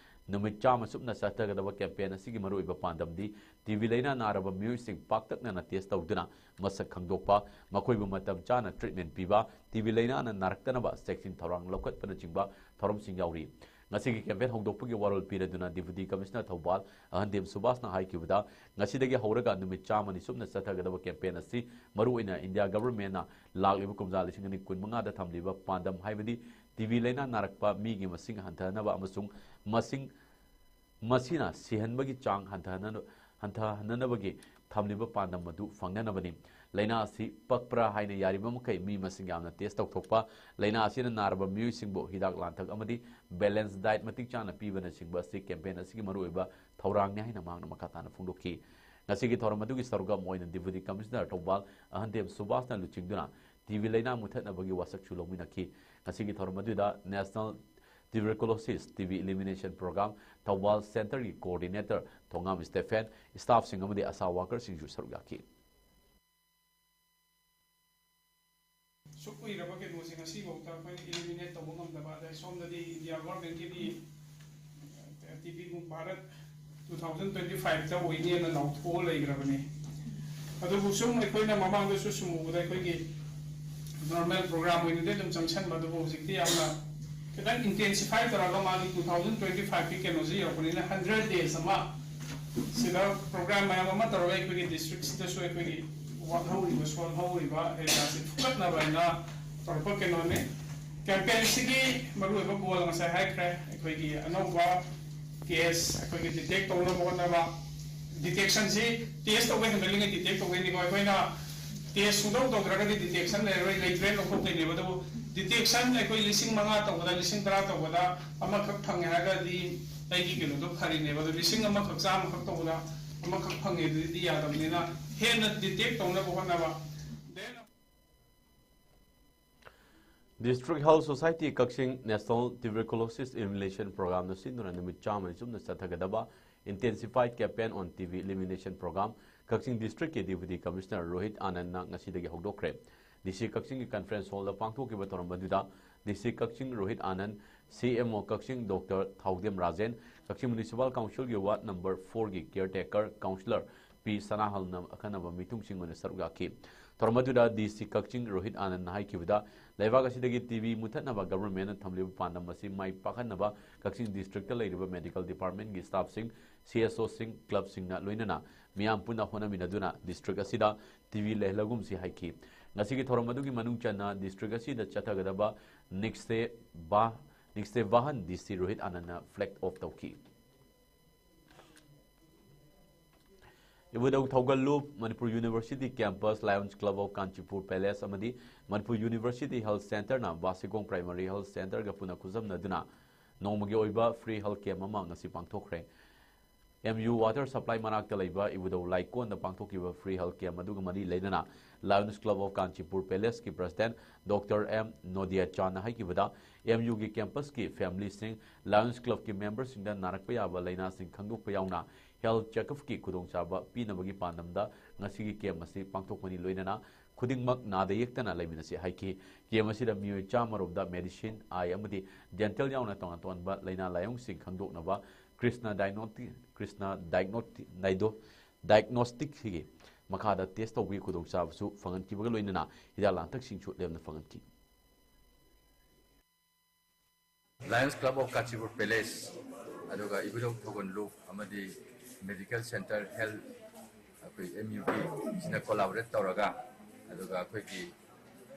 ꯅꯨꯃꯤꯠ ꯆꯥꯝꯃ ꯆꯨꯞꯅ ꯆꯠꯊꯒꯗꯕ ꯀꯦꯝꯄꯦꯟ ꯑꯁꯤꯒꯤ ꯃꯔꯨꯑꯣꯏꯕ ꯄꯥꯟꯗꯝꯗꯤ ꯇꯤ ꯕꯤ ꯂꯥꯏꯅꯥ ꯅꯥꯔꯕ ꯃꯤꯑꯣꯏꯁꯤꯡ ꯄꯥꯛꯇꯛꯅꯅ ꯇꯦꯁ ꯇꯧꯗꯨꯅ ꯃꯁꯛ ꯈꯪꯗꯣꯛꯄ, ꯃꯈꯣꯏꯕꯨ ꯃꯇꯝ ꯆꯥꯅ ꯇ꯭ꯔꯤꯠꯃꯦꯟꯠ ꯄꯤꯕ, ꯇꯤ ꯕꯤ ꯂꯥꯏꯅꯥꯅ ꯅꯥꯔꯛꯇꯅꯕ ꯆꯦꯛꯁꯤꯟ ꯊꯧꯔꯥꯡ ꯂꯧꯈꯠꯄꯅꯆꯤꯡꯕ ꯊꯧꯔꯝꯁꯤꯡ ꯌꯥꯎꯔꯤ꯫ ꯉꯁꯤꯒꯤ ꯀꯦꯝꯄꯦꯟ ꯍꯧꯗꯣꯛꯄꯒꯤ ꯋꯥꯔꯣꯜ ꯄꯤꯔꯗꯨꯅ ꯗꯤꯄꯨꯇꯤ ꯀꯃꯤꯁꯅꯔ ꯊꯧꯕꯥꯜ ꯑꯍꯟꯗꯦꯝ ꯁꯨꯕꯥꯁꯅ ꯍꯥꯏꯈꯤꯕꯗ, ꯉꯁꯤꯗꯒꯤ ꯍꯧꯔꯒ ꯅꯨꯃꯤꯠ ꯆꯥꯝꯃꯅꯤ ꯆꯨꯞꯅ ꯆꯠꯊꯒꯗꯕ ꯀꯦꯝꯄꯦꯟ ꯑꯁꯤ ꯃꯔꯨꯑꯣꯏꯅ ꯏꯟꯗꯤꯌꯥ ꯒꯚꯔꯟꯃꯦꯟꯠꯅ ꯂꯥꯛꯂꯤꯕ ꯀꯨꯝꯖꯥ ꯂꯤꯁꯤꯡ ꯑꯅꯤ ꯀꯨꯟꯃꯉꯥꯗ ꯊꯝꯂꯤꯕ ꯄꯥꯟꯗꯝ, ꯍꯥꯏꯕꯗꯤ ꯇꯤ ꯕꯤ ꯂꯥꯏꯅꯥ ꯅꯥꯔꯛꯄ ꯃꯤꯒꯤ ꯃꯁꯤꯡ ꯍꯟꯊꯍꯟꯅꯕ ꯑꯃꯁꯨꯡ ꯃꯁꯤꯡ, ꯃꯁꯤꯅ ꯁꯤꯍꯟꯕꯒꯤ ꯆꯥꯡ ꯍꯟꯊꯍꯟꯅ-, ꯍꯟꯊꯍꯟꯅꯅꯕꯒꯤ ꯊꯝꯂꯤꯕ ꯄꯥꯟꯗꯝ ꯑꯗꯨ ꯐꯪꯅꯅꯕꯅꯤ꯫ ꯂꯥꯏꯅꯥ ꯑꯁꯤ ꯄꯛꯄ꯭ꯔꯥ ꯍꯥꯏꯅ ꯌꯥꯔꯤꯕ ꯃꯈꯩ ꯃꯤ ꯃꯁꯤꯡ ꯌꯥꯝꯅ ꯇꯦꯁ ꯇꯧꯊꯣꯛꯄ, ꯂꯥꯏꯅꯥ ꯑꯁꯤꯅ ꯅꯥꯔꯕ ꯃꯤꯑꯣꯏꯁꯤꯡꯕꯨ ꯍꯤꯗꯥꯛ ꯂꯥꯡꯊꯛ ꯑꯃꯗꯤ ꯕꯦꯂꯦꯟꯁ ꯗꯥꯏꯠ ꯃꯇꯤꯛ ꯆꯥꯅ ꯄꯤꯕꯅꯆꯤꯡꯕ ꯑꯁꯤ ꯀꯦꯝꯄꯦꯟ ꯑꯁꯤꯒꯤ ꯃꯔꯨꯑꯣꯏꯕ ꯊꯧꯔꯥꯡꯅꯤ ꯍꯥꯏꯅ ꯃꯍꯥꯛꯅ ꯃꯈꯥ ꯇꯥꯅ ꯐꯣꯡꯗꯣꯛꯈꯤ꯫ ꯉꯁꯤꯒꯤ ꯊꯧꯔꯝ ꯑꯗꯨꯒꯤ ꯁꯔꯨꯛ ꯑꯃ ꯑꯣꯏꯅ ꯗꯤꯄꯨꯇꯤ ꯀꯃꯤꯁꯅꯔ ꯊꯧꯕꯥꯜ ꯑꯍꯟꯗꯦꯝ ꯁꯨꯕꯥꯁꯅ ꯂꯨꯆꯤꯡꯗꯨꯅ ꯇꯤ ꯕꯤ ꯂꯥꯏꯅꯥ ꯃꯨꯊꯠꯅꯕꯒꯤ ꯋꯥꯁꯛꯁꯨ ꯂꯧꯃꯤꯟꯅꯈꯤ꯫ ꯉꯁꯤꯒꯤ ꯊꯧꯔꯝ ꯑꯗꯨꯗ national tuberculosis T B elimination program Thoubal ꯁꯦꯟꯇꯔꯒꯤ ꯀꯣꯑꯣꯔꯗꯤꯅꯦꯇꯔ ꯊꯣꯉꯥꯝ ꯁ꯭ꯇꯦꯐꯦꯟ, ꯁ꯭ꯇꯥꯐꯁꯤꯡ ꯑꯃꯗꯤ ꯑꯁꯥ ꯋꯥꯀꯔꯁꯤꯡꯁꯨ ꯁꯔꯨꯛ ꯌꯥꯈꯤ꯫ ꯁꯨꯛ ꯀꯨꯏꯔꯕ ꯀꯩꯅꯣꯁꯦ ꯉꯁꯤꯐꯥꯎꯗ ꯑꯩꯈꯣꯏꯅ ꯏꯂꯤꯃꯤꯅꯦꯠ ꯇꯧꯕ ꯉꯝꯗꯕ, ꯑꯗꯩ ꯁꯣꯝꯗꯗꯤ ꯏꯟꯗꯤꯌꯥ ꯒꯣꯔꯃꯦꯟꯒꯤꯗꯤ T B Bharat two thousand twenty ꯐꯥꯏꯚꯇ ꯑꯣꯏꯅꯦꯅ ꯂꯥꯎꯊꯣꯛꯑ ꯂꯩꯈ꯭ꯔꯕꯅꯤ꯫ ꯑꯗꯨꯕꯨ ꯁꯨꯝ ꯑꯩꯈꯣꯏꯅ ꯃꯃꯥꯡꯗꯁꯨ ꯁꯨꯝ ꯎꯕꯗ ꯑꯩꯈꯣꯏꯒꯤ ꯅꯣꯔꯃꯦꯜ ꯄ꯭ꯔꯣꯒ꯭ꯔꯥꯝ ꯑꯣꯏꯅꯗꯤ ꯑꯗꯨꯝ ꯆꯪꯁꯟꯕ, ꯑꯗꯨꯕꯨ ꯍꯧꯖꯤꯛꯇꯤ ꯌꯥꯝꯅ ꯈꯤꯇꯪ ꯏꯟꯇꯦꯟꯁꯤꯐꯥꯏ ꯇꯧꯔꯒ ꯃꯥꯒꯤ ꯇꯨ ꯊꯥꯎꯖꯟ ꯇ꯭ꯋꯦꯟꯇꯤ ꯐꯥꯏꯚꯀꯤ ꯀꯩꯅꯣꯁꯦ ꯌꯧꯔꯛꯄꯅꯤꯅ ꯍꯟꯗ꯭ꯔꯦꯠ ꯗꯦꯖ ꯑꯃ ꯁꯤꯗ ꯄ꯭ꯔꯣꯒ꯭ꯔꯥꯝ ꯃꯌꯥꯝ ꯑꯃ ꯇꯧꯔꯒ ꯑꯩꯈꯣꯏꯒꯤ ꯗꯤꯁꯇ꯭ꯔꯤꯛꯁꯤꯗꯁꯨ ꯑꯩꯈꯣꯏꯒꯤ ꯋꯥꯠꯍꯧꯔꯤꯕ ꯁꯣꯜꯍꯧꯔꯤꯕ ꯑꯦꯔꯤꯌꯥꯁꯤ ꯐꯨꯒꯠꯅꯕ ꯍꯥꯏꯅ ꯇꯧꯔꯛꯄ ꯀꯩꯅꯣꯅꯤ꯫ ꯀꯦꯝꯄꯦꯟꯁꯤꯒꯤ ꯃꯔꯨꯑꯣꯏꯕ ꯒꯣꯜ ꯉꯁꯥꯏ ꯍꯥꯏꯈ꯭ꯔꯦ, ꯑꯩꯈꯣꯏꯒꯤ ꯑꯅꯧꯕ ꯀꯦꯁ ꯑꯩꯈꯣꯏꯒꯤ ꯗꯤꯇꯦꯛ ꯇꯧꯅꯕ ꯍꯣꯠꯅꯕ꯫ ꯗꯤꯇꯦꯛꯁꯟꯁꯤ ꯇꯦꯁ ꯇꯧꯕ ꯍꯦꯟꯒꯠꯂꯤꯉꯩ ꯗꯤꯇꯦꯛ ꯇꯧꯗꯣꯏꯅꯤꯀꯣ꯫ ꯑꯩꯈꯣꯏꯅ ꯇꯦꯁ ꯁꯨꯡꯇꯧ ꯇꯧꯗ꯭ꯔꯒꯗꯤ ꯗꯤꯇꯦꯛꯁꯟ ꯂꯩꯔꯔꯣꯏ, ꯂꯩꯇ꯭ꯔꯦ ꯂꯧꯊꯣꯛꯇꯣꯏꯅꯦꯕ꯫ ꯑꯗꯨꯕꯨ ꯗꯤꯇꯦꯛꯁꯟ ꯑꯩꯈꯣꯏ ꯂꯤꯁꯤꯡ ꯃꯉꯥ ꯇꯧꯕꯗ ꯂꯤꯁꯤꯡ ꯇꯔꯥ ꯇꯧꯕꯗ ꯑꯃꯈꯛ ꯐꯪꯉꯦ ꯍꯥꯏꯔꯒꯗꯤ ꯑꯩꯒꯤ ꯀꯩꯅꯣꯗꯣ ꯐꯔꯤꯅꯦꯕ꯫ ꯑꯗꯣ ꯂꯤꯁꯤꯡ ꯑꯃꯈꯛ ꯆꯥꯝꯃꯈꯛ ꯇꯧꯕꯗ ꯑꯃꯈꯛ ꯐꯪꯉꯦ ꯑꯗꯨꯗꯤ ꯌꯥꯗꯕꯅꯤꯅ ꯍꯦꯟꯅ ꯗꯤꯇꯦꯛ ꯇꯧꯅꯕ ꯍꯣꯠꯅꯕ꯫ Then District Health Society ꯀꯛꯆꯤꯡ National Tuberculosis Elimination Programꯅ ꯁꯤꯟꯗꯨꯅ ꯅꯨꯃꯤꯠ ꯆꯥꯝꯃꯅꯤ ꯆꯨꯞꯅ ꯆꯠꯊꯒꯗꯕ Intensified Campaign on T B Elimination Program ꯀꯛꯆꯤꯡ ꯗꯤꯁꯇ꯭ꯔꯤꯛꯀꯤ ꯗꯤꯄꯨꯇꯤ ꯀꯃꯤꯁꯅꯔ ꯔꯣꯍꯤꯠ ꯑꯥꯅꯟꯗꯅ ꯉꯁꯤꯗꯒꯤ ꯍꯧꯗꯣꯛꯈ꯭ꯔꯦ꯫ ꯗꯤ ꯁꯤ ꯀꯛꯆꯤꯡꯒꯤ ꯀꯟꯐꯔꯦꯟꯁ ꯍꯣꯜꯗ ꯄꯥꯡꯊꯣꯛꯈꯤꯕ ꯊꯧꯔꯝ ꯑꯗꯨꯗ ꯗꯤ ꯁꯤ ꯀꯛꯆꯤꯡ ꯔꯣꯍꯤꯠ ꯑꯥꯅꯟ, ꯁꯤ ꯑꯦꯝ ꯑꯣ ꯀꯛꯆꯤꯡ ꯗꯣꯛꯇꯔ ꯊꯥꯎꯗꯦꯝ ꯔꯥꯖꯦꯟ, ꯀꯛꯆꯤꯡ ꯃ꯭ꯌꯨꯅꯤꯁꯤꯄꯥꯜ ꯀꯥꯎꯟꯁꯤꯜꯒꯤ ꯋꯥꯔꯗ ꯅꯝꯕꯔ ꯐꯣꯔꯒꯤ ꯀꯤꯌꯔ ꯇꯦꯀꯔ ꯀꯥꯎꯟꯁꯤꯂꯔ ꯄꯤ ꯁꯅꯥꯍꯜꯅ ꯑꯈꯟꯅꯕ ꯃꯤꯊꯨꯡꯁꯤꯡ ꯑꯣꯏꯅ ꯁꯔꯨꯛ ꯌꯥꯈꯤ꯫ ꯊꯧꯔꯝ ꯑꯗꯨꯗ ꯗꯤ ꯁꯤ ꯀꯛꯆꯤꯡ ꯔꯣꯍꯤꯠ ꯑꯥꯅꯟꯗꯅ ꯍꯥꯏꯈꯤꯕꯗ, ꯂꯩꯕꯥꯛ ꯑꯁꯤꯗꯒꯤ ꯇꯤ ꯕꯤ ꯃꯨꯊꯠꯅꯕ ꯒꯚꯔꯟꯃꯦꯟꯠꯅ ꯊꯝꯂꯤꯕ ꯄꯥꯟꯗꯝ ꯑꯁꯤ ꯃꯥꯏ ꯄꯥꯛꯍꯟꯅꯕ ꯀꯛꯆꯤꯡ ꯗꯤꯁꯇ꯭ꯔꯤꯛꯇ ꯂꯩꯔꯤꯕ ꯃꯦꯗꯤꯀꯦꯜ ꯗꯤꯄꯥꯔꯠꯃꯦꯟꯠꯀꯤ ꯁ꯭ꯇꯥꯐꯁꯤꯡ, ꯁꯤ ꯑꯦꯁ ꯑꯣꯁꯤꯡ, ꯀ꯭ꯂꯕꯁꯤꯡꯅ ꯂꯣꯏꯅꯅ ꯃꯤꯌꯥꯝ ꯄꯨꯟꯅ ꯍꯣꯠꯅꯃꯤꯟꯅꯗꯨꯅ ꯗꯤꯁꯇ꯭ꯔꯤꯛ ꯑꯁꯤꯗ ꯇꯤ ꯕꯤ ꯂꯩꯍꯜꯂꯒꯨꯝꯁꯤ ꯍꯥꯏꯈꯤ꯫ ꯉꯁꯤꯒꯤ ꯊꯧꯔꯝ ꯑꯗꯨꯒꯤ ꯃꯅꯨꯡ ꯆꯟꯅ ꯗꯤꯁꯇ꯭ꯔꯤꯛ ꯑꯁꯤꯗ ꯆꯠꯊꯒꯗꯕ ꯅꯤꯛꯁꯦ ꯕꯥ-, ꯅꯤꯛꯁꯦ ꯕꯥꯍꯟ ꯗꯤ ꯁꯤ ꯔꯣꯍꯤꯠ ꯑꯥꯅꯟꯗꯅ ꯐ꯭ꯂꯦꯒ ꯑꯣꯐ ꯇꯧꯈꯤ꯫ ꯏꯕꯨꯙꯧ ꯊꯧꯒꯜꯂꯨꯞ, Manipur university campus, lions club of Kanchipur palace ꯑꯃꯗꯤ ꯃꯅꯤꯄꯨꯔ ꯌꯨꯅꯤꯚꯔꯁꯤꯇꯤ ꯍꯦꯜꯊ ꯁꯦꯟꯇꯔꯅ ꯕꯥꯁꯤꯈꯣꯡ ꯄ꯭ꯔꯥꯏꯃꯥꯔꯤ ꯍꯦꯜꯊ ꯁꯦꯟꯇꯔꯒ ꯄꯨꯟꯅ ꯈꯨꯠꯁꯝꯅꯗꯨꯅ ꯅꯣꯡꯃꯒꯤ ꯑꯣꯏꯕ ꯐ꯭ꯔꯤ ꯍꯦꯜꯊ ꯀꯦꯝꯞ ꯑꯃ ꯉꯁꯤ ꯄꯥꯡꯊꯣꯛꯈ꯭ꯔꯦ꯫ ꯑꯦꯝ ꯌꯨ ꯋꯥꯇꯔ ꯁꯄ꯭ꯂꯥꯏ ꯃꯅꯥꯛꯇ ꯂꯩꯕ ꯏꯕꯨꯙꯧ ꯂꯥꯏꯀꯣꯟꯗ ꯄꯥꯡꯊꯣꯛꯈꯤꯕ ꯐ꯭ꯔꯤ ꯍꯦꯜꯊ ꯀꯦꯝꯞ ꯑꯗꯨꯒ ꯃꯔꯤ ꯂꯩꯅꯅ ꯂꯥꯌꯣꯟꯁ ꯀ꯭ꯂꯕ ꯑꯣꯐ ꯀꯥꯟꯆꯤꯄꯨꯔ ꯄꯦꯂꯦꯁꯀꯤ ꯄ꯭ꯔꯁꯤꯗꯦꯟꯠ ꯗꯣꯛꯇꯔ ꯑꯦꯝ ꯅꯣꯗꯤꯌꯥ ꯆꯥꯟꯅ ꯍꯥꯏꯈꯤꯕꯗ, ꯑꯦꯝ ꯌꯨꯒꯤ ꯀꯦꯝꯄꯁꯀꯤ ꯐꯦꯃꯤꯂꯤꯁꯤꯡ, ꯂꯥꯌꯣꯟꯁ ꯀ꯭ꯂꯕꯀꯤ ꯃꯦꯝꯕꯔꯁꯤꯡꯗ ꯅꯥꯔꯛꯄ ꯌꯥꯕ ꯂꯥꯏꯅꯥꯁꯤꯡ ꯈꯪꯗꯣꯛꯄ ꯌꯥꯎꯅ ꯍꯦꯜꯊ ꯆꯦꯛꯑꯞꯀꯤ ꯈꯨꯗꯣꯡꯆꯥꯕ ꯄꯤꯅꯕꯒꯤ ꯄꯥꯟꯗꯝꯗ ꯉꯁꯤꯒꯤ ꯀꯦꯝꯞ ꯑꯁꯤ ꯄꯥꯡꯊꯣꯛꯄꯅꯤ꯫ ꯂꯣꯏꯅꯅ ꯈꯨꯗꯤꯡꯃꯛ ꯅꯥꯗ ꯌꯦꯛꯇꯅ ꯂꯩꯃꯤꯟꯅꯁꯤ ꯍꯥꯏꯈꯤ꯫ ꯀꯦꯝꯞ ꯑꯁꯤꯗ ꯃꯤꯑꯣꯏ ꯆꯥꯝꯃ ꯔꯣꯝꯗ ꯃꯦꯗꯤꯁꯤꯟ, ꯑꯥꯏ ꯑꯃꯗꯤ ꯗꯦꯟꯇꯦꯜ ꯌꯥꯎꯅ ꯇꯣꯉꯥꯟ ꯇꯣꯉꯥꯟꯕ ꯂꯥꯏꯅꯥ ꯂꯥꯏꯑꯣꯡꯁꯤꯡ ꯈꯪꯗꯣꯛꯅꯕ ꯀ꯭ꯔꯤꯁꯅ ꯗꯥꯏꯅꯣꯇꯤ-, ꯀ꯭ꯔꯤꯁꯅ ꯗꯥꯏꯒꯅꯣꯇꯤ-, ꯗꯥꯏꯗꯣ-, ꯗꯥꯏꯒꯅꯣꯁꯇꯤꯛꯁꯤꯒꯤ ꯃꯈꯥꯗ ꯇꯦꯁ ꯇꯧꯕꯒꯤ ꯈꯨꯗꯣꯡꯆꯥꯕꯁꯨ ꯐꯪꯍꯟꯈꯤꯕꯒ ꯂꯣꯏꯅꯅ ꯍꯤꯗꯥꯛ ꯂꯥꯡꯊꯛꯁꯤꯡꯁꯨ ꯂꯦꯝꯅ ꯐꯪꯍꯟꯈꯤ꯫ ꯂꯥꯌꯣꯟꯁ ꯀ꯭ꯂꯕ ꯑꯣꯐ ꯀꯥꯟꯆꯤꯄꯨꯔ ꯄꯦꯂꯦꯁ, ꯑꯗꯨꯒ ꯏꯕꯨꯙꯧ ꯊꯧꯒꯜꯂꯨꯞ ꯑꯃꯗꯤ ꯃꯦꯗꯤꯀꯦꯜ ꯁꯦꯟꯇꯔ ꯍꯦꯜꯊ, ꯑꯩꯈꯣꯏ ꯑꯦꯝ ꯌꯨꯒꯤ ꯁꯤꯅ ꯀꯣꯂꯥꯕꯣꯔꯦꯠ ꯇꯧꯔꯒ, ꯑꯗꯨꯒ ꯑꯩꯈꯣꯏꯒꯤ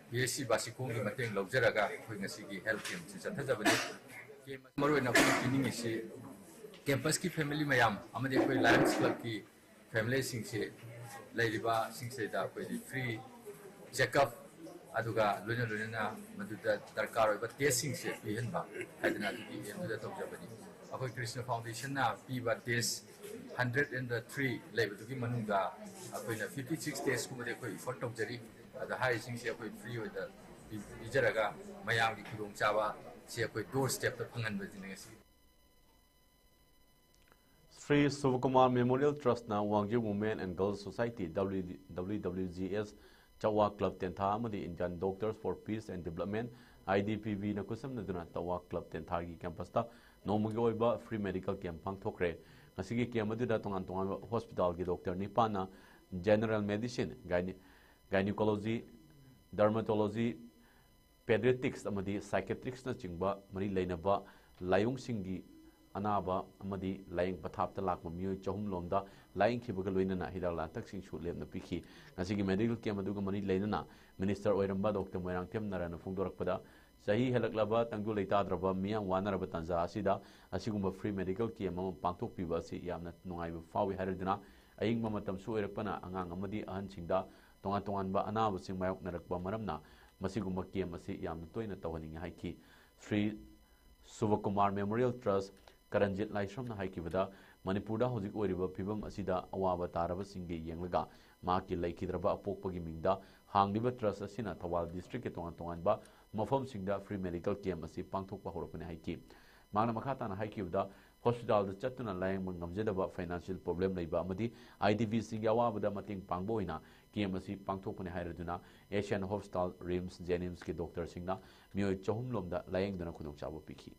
ꯄꯤ ꯑꯩꯆ ꯁꯤ ꯕꯥꯁꯤꯈꯣꯡꯒꯤ ꯃꯇꯦꯡ ꯂꯧꯖꯔꯒ ꯑꯩꯈꯣꯏ ꯉꯁꯤꯒꯤ ꯍꯦꯜꯊ ꯀꯦꯝꯞꯁꯤ ꯆꯠꯊꯖꯕꯅꯤ꯫ ꯀꯦꯝꯞ ꯃꯔꯨꯑꯣꯏꯅ ꯑꯩꯈꯣꯏꯅ ꯄꯤꯅꯤꯡꯉꯤꯁꯤ ꯀꯦꯝꯄꯁꯀꯤ ꯐꯦꯃꯤꯂꯤ ꯃꯌꯥꯝ ꯑꯃꯗꯤ ꯑꯩꯈꯣꯏ ꯂꯥꯌꯣꯟꯁ ꯀ꯭ꯂꯕꯀꯤ ꯐꯦꯃꯤꯂꯤꯁꯤꯡꯁꯦ, ꯂꯩꯔꯤꯕꯁꯤꯡꯁꯤꯗ ꯑꯩꯈꯣꯏꯒꯤ ꯐ꯭ꯔꯤ ꯆꯦꯛꯑꯞ, ꯑꯗꯨꯒ ꯂꯣꯏꯅ ꯂꯣꯏꯅꯅ ꯃꯗꯨꯗ ꯗꯔꯀꯥꯔ ꯑꯣꯏꯕ ꯇꯦꯁꯁꯤꯡꯁꯦ ꯄꯤꯍꯟꯕ ꯍꯥꯏꯗꯅ ꯑꯗꯨꯒꯤ ꯑꯦꯝꯗꯨꯗ ꯇꯧꯖꯕꯅꯤ꯫ ꯑꯩꯈꯣꯏ ꯀ꯭ꯔꯤꯁꯅ ꯐꯥꯎꯟꯗꯦꯁꯟꯅ ꯄꯤꯕ ꯇꯦꯁ ꯍꯟꯗ꯭ꯔꯦꯠ ꯑꯦꯟ ꯊ꯭ꯔꯤ ꯂꯩꯕꯗꯨꯒꯤ ꯃꯅꯨꯡꯗ ꯑꯩꯈꯣꯏꯅ ꯐꯤꯐꯇꯤ ꯁꯤꯛꯁ ꯇꯦꯁꯀꯨꯝꯕꯗꯤ ꯑꯩꯈꯣꯏ ꯏꯐꯣꯔꯠ ꯇꯧꯖꯔꯤ꯫ ꯑꯗ ꯍꯥꯏꯔꯤꯁꯤꯡꯁꯦ ꯑꯩꯈꯣꯏ ꯐ꯭ꯔꯤ ꯑꯣꯏꯅ ꯄꯤ-, ꯄꯤꯖꯔꯒ ꯃꯌꯥꯝꯒꯤ ꯈꯨꯗꯣꯡꯆꯥꯕ ꯁꯤ ꯑꯩꯈꯣꯏ ꯗꯣꯔ ꯁ꯭ꯇꯦꯞꯇ ꯐꯪꯍꯟꯕꯁꯤꯅꯤ ꯉꯁꯤ꯫ ꯁ꯭ꯔꯤ ꯁꯨꯕꯀꯨꯃꯥꯔ ꯃꯦꯃꯣꯔꯤꯌꯦꯜ ꯇ꯭ꯔꯁꯠꯅ Wangjing women and girls society, W W W G S, Chakwa club Tentha ꯑꯃꯗꯤ Indian doctors for peace and development, I D P ꯕꯤꯅ ꯈꯨꯠꯁꯝꯅꯗꯨꯅ ꯆꯛꯋꯥ ꯀ꯭ꯂꯕ ꯇꯦꯟꯊꯥꯒꯤ ꯀꯦꯝꯄꯁꯇ ꯅꯣꯡꯃꯒꯤ ꯑꯣꯏꯕ ꯐ꯭ꯔꯤ ꯃꯦꯗꯤꯀꯦꯜ ꯀꯦꯝꯞ ꯄꯥꯡꯊꯣꯛꯈ꯭ꯔꯦ꯫ ꯉꯁꯤꯒꯤ ꯀꯦꯝꯞ ꯑꯗꯨꯗ ꯇꯣꯉꯥꯟ ꯇꯣꯉꯥꯟꯕ ꯍꯣꯁꯄꯤꯇꯥꯜꯒꯤ ꯗꯣꯛꯇꯔ ꯅꯤꯄꯥꯟꯅ ꯖꯦꯅꯔꯦꯜ ꯃꯦꯗꯤꯁꯤꯟ, ꯒꯥꯏꯅꯤ-, ꯒꯥꯏꯅꯤꯀꯣꯂꯣꯖꯤ, ꯗꯔꯃꯥꯇꯣꯂꯣꯖꯤ, ꯄꯦꯗꯤꯌꯥꯇ꯭ꯔꯤꯛꯁ ꯑꯃꯗꯤ ꯁꯥꯏꯀꯦꯇ꯭ꯔꯤꯛꯁꯅꯆꯤꯡꯕ ꯃꯔꯤ ꯂꯩꯅꯕ ꯂꯥꯏꯑꯣꯡꯁꯤꯡꯒꯤ ꯑꯅꯥꯕ ꯑꯃꯗꯤ ꯂꯥꯌꯦꯡ ꯄꯊꯥꯞꯇ ꯂꯥꯛꯄ ꯃꯤꯑꯣꯏ ꯆꯍꯨꯝ ꯂꯣꯝꯗ ꯂꯥꯌꯦꯡꯈꯤꯕꯒ ꯂꯣꯏꯅꯅ ꯍꯤꯗꯥꯛ ꯂꯥꯡꯊꯛꯁꯤꯡꯁꯨ ꯂꯦꯝꯅ ꯄꯤꯈꯤ꯫ ꯉꯁꯤꯒꯤ ꯃꯦꯗꯤꯀꯦꯜ ꯀꯦꯝꯞ ꯑꯗꯨꯒ ꯃꯔꯤ ꯂꯩꯅꯅ ꯃꯤꯅꯤꯁꯇꯔ ꯑꯣꯏꯔꯝꯕ ꯗꯣꯛꯇꯔ ꯃꯣꯏꯔꯥꯡꯊꯦꯝ ꯅꯥꯔꯥꯌꯟꯅ ꯐꯣꯡꯗꯣꯔꯛꯄꯗ, ꯆꯍꯤ ꯍꯦꯜꯂꯛꯂꯕ ꯇꯪꯗꯨ ꯂꯩꯇꯥꯗ꯭ꯔꯕ ꯃꯤꯌꯥꯝ ꯋꯥꯅꯔꯕ ꯇꯥꯟꯖꯥ ꯑꯁꯤꯗ ꯑꯁꯤꯒꯨꯝꯕ ꯐ꯭ꯔꯤ ꯃꯦꯗꯤꯀꯦꯜ ꯀꯦꯝꯞ ꯑꯃ ꯄꯥꯡꯊꯣꯛꯄꯤꯕ ꯑꯁꯤ ꯌꯥꯝꯅ ꯅꯨꯡꯉꯥꯏꯕ ꯐꯥꯎꯏ ꯍꯥꯏꯔꯗꯨꯅ, ꯑꯏꯪꯕ ꯃꯇꯝꯁꯨ ꯑꯣꯏꯔꯛꯄꯅ ꯑꯉꯥꯡ ꯑꯃꯗꯤ ꯑꯍꯟꯁꯤꯡꯗ ꯇꯣꯉꯥꯟ ꯇꯣꯉꯥꯟꯕ ꯑꯅꯥꯕꯁꯤꯡ ꯃꯥꯌꯣꯛꯅꯔꯛꯄ ꯃꯔꯝꯅ ꯃꯁꯤꯒꯨꯝꯕ ꯀꯦꯝ ꯑꯁꯤ ꯌꯥꯝꯅ ꯇꯣꯏꯅ ꯇꯧꯍꯟꯅꯤꯡꯉꯤ ꯍꯥꯏꯈꯤ꯫ ꯁ꯭ꯔꯤ ꯁꯨꯕꯀꯨꯃꯥꯔ ꯃꯦꯃꯣꯔꯤꯌꯦꯜ ꯇ꯭ꯔꯁ ꯀꯔꯟꯖꯤꯠ ꯂꯥꯏꯁ꯭ꯔꯝꯅ ꯍꯥꯏꯈꯤꯕꯗ, ꯃꯅꯤꯄꯨꯔꯗ ꯍꯧꯖꯤꯛ ꯑꯣꯏꯔꯤꯕ ꯐꯤꯕꯝ ꯑꯁꯤꯗ ꯑꯋꯥꯕ ꯇꯥꯔꯕꯁꯤꯡꯒꯤ ꯌꯦꯡꯂꯒ ꯃꯍꯥꯛꯀꯤ ꯂꯩꯈꯤꯗ꯭ꯔꯕ ꯑꯄꯣꯛꯄꯒꯤ ꯃꯤꯡꯗ ꯍꯥꯡꯂꯤꯕ ꯇ꯭ꯔꯁ ꯑꯁꯤꯅ ꯊꯧꯕꯥꯜ ꯗꯤꯁꯇ꯭ꯔꯤꯛꯀꯤ ꯇꯣꯉꯥꯟ ꯇꯣꯉꯥꯟꯕ ꯃꯐꯝꯁꯤꯡꯗ ꯐ꯭ꯔꯤ ꯃꯦꯗꯤꯀꯦꯜ ꯀꯦꯝ ꯑꯁꯤ ꯄꯥꯡꯊꯣꯛꯄ ꯍꯧꯔꯛꯄꯅꯤ ꯍꯥꯏꯈꯤ꯫ ꯃꯍꯥꯛꯅ ꯃꯈꯥ ꯇꯥꯅ ꯍꯥꯏꯈꯤꯕꯗ, ꯍꯣꯁꯄꯤꯇꯥꯜꯗ ꯆꯠꯇꯨꯅ ꯂꯥꯌꯦꯡꯕ ꯉꯝꯖꯗꯕ ꯐꯥꯏꯅꯥꯟꯁꯤꯌꯦꯜ ꯄ꯭ꯔꯣꯕ꯭ꯂꯦꯝ ꯂꯩꯕ ꯑꯃꯗꯤ ꯑꯥꯏ ꯗꯤ ꯕꯤꯁꯤꯡꯒꯤ ꯑꯋꯥꯕꯗ ꯃꯇꯦꯡ ꯄꯥꯡꯕ ꯑꯣꯏꯅ ꯀꯦꯝ ꯑꯁꯤ ꯄꯥꯡꯊꯣꯛꯄꯅꯤ ꯍꯥꯏꯔꯗꯨꯅ ꯑꯦꯁꯤꯌꯥꯟ ꯍꯣꯁꯄꯤꯇꯥꯜ, ꯔꯤꯝꯁ, ꯖꯦꯅꯤꯝꯁꯀꯤ ꯗꯣꯛꯇꯔꯁꯤꯡꯅ ꯃꯤꯑꯣꯏ ꯆꯍꯨꯝ ꯂꯣꯝꯗ ꯂꯥꯌꯦꯡꯗꯨꯅ ꯈꯨꯗꯣꯡꯆꯥꯕ ꯄꯤꯈꯤ꯫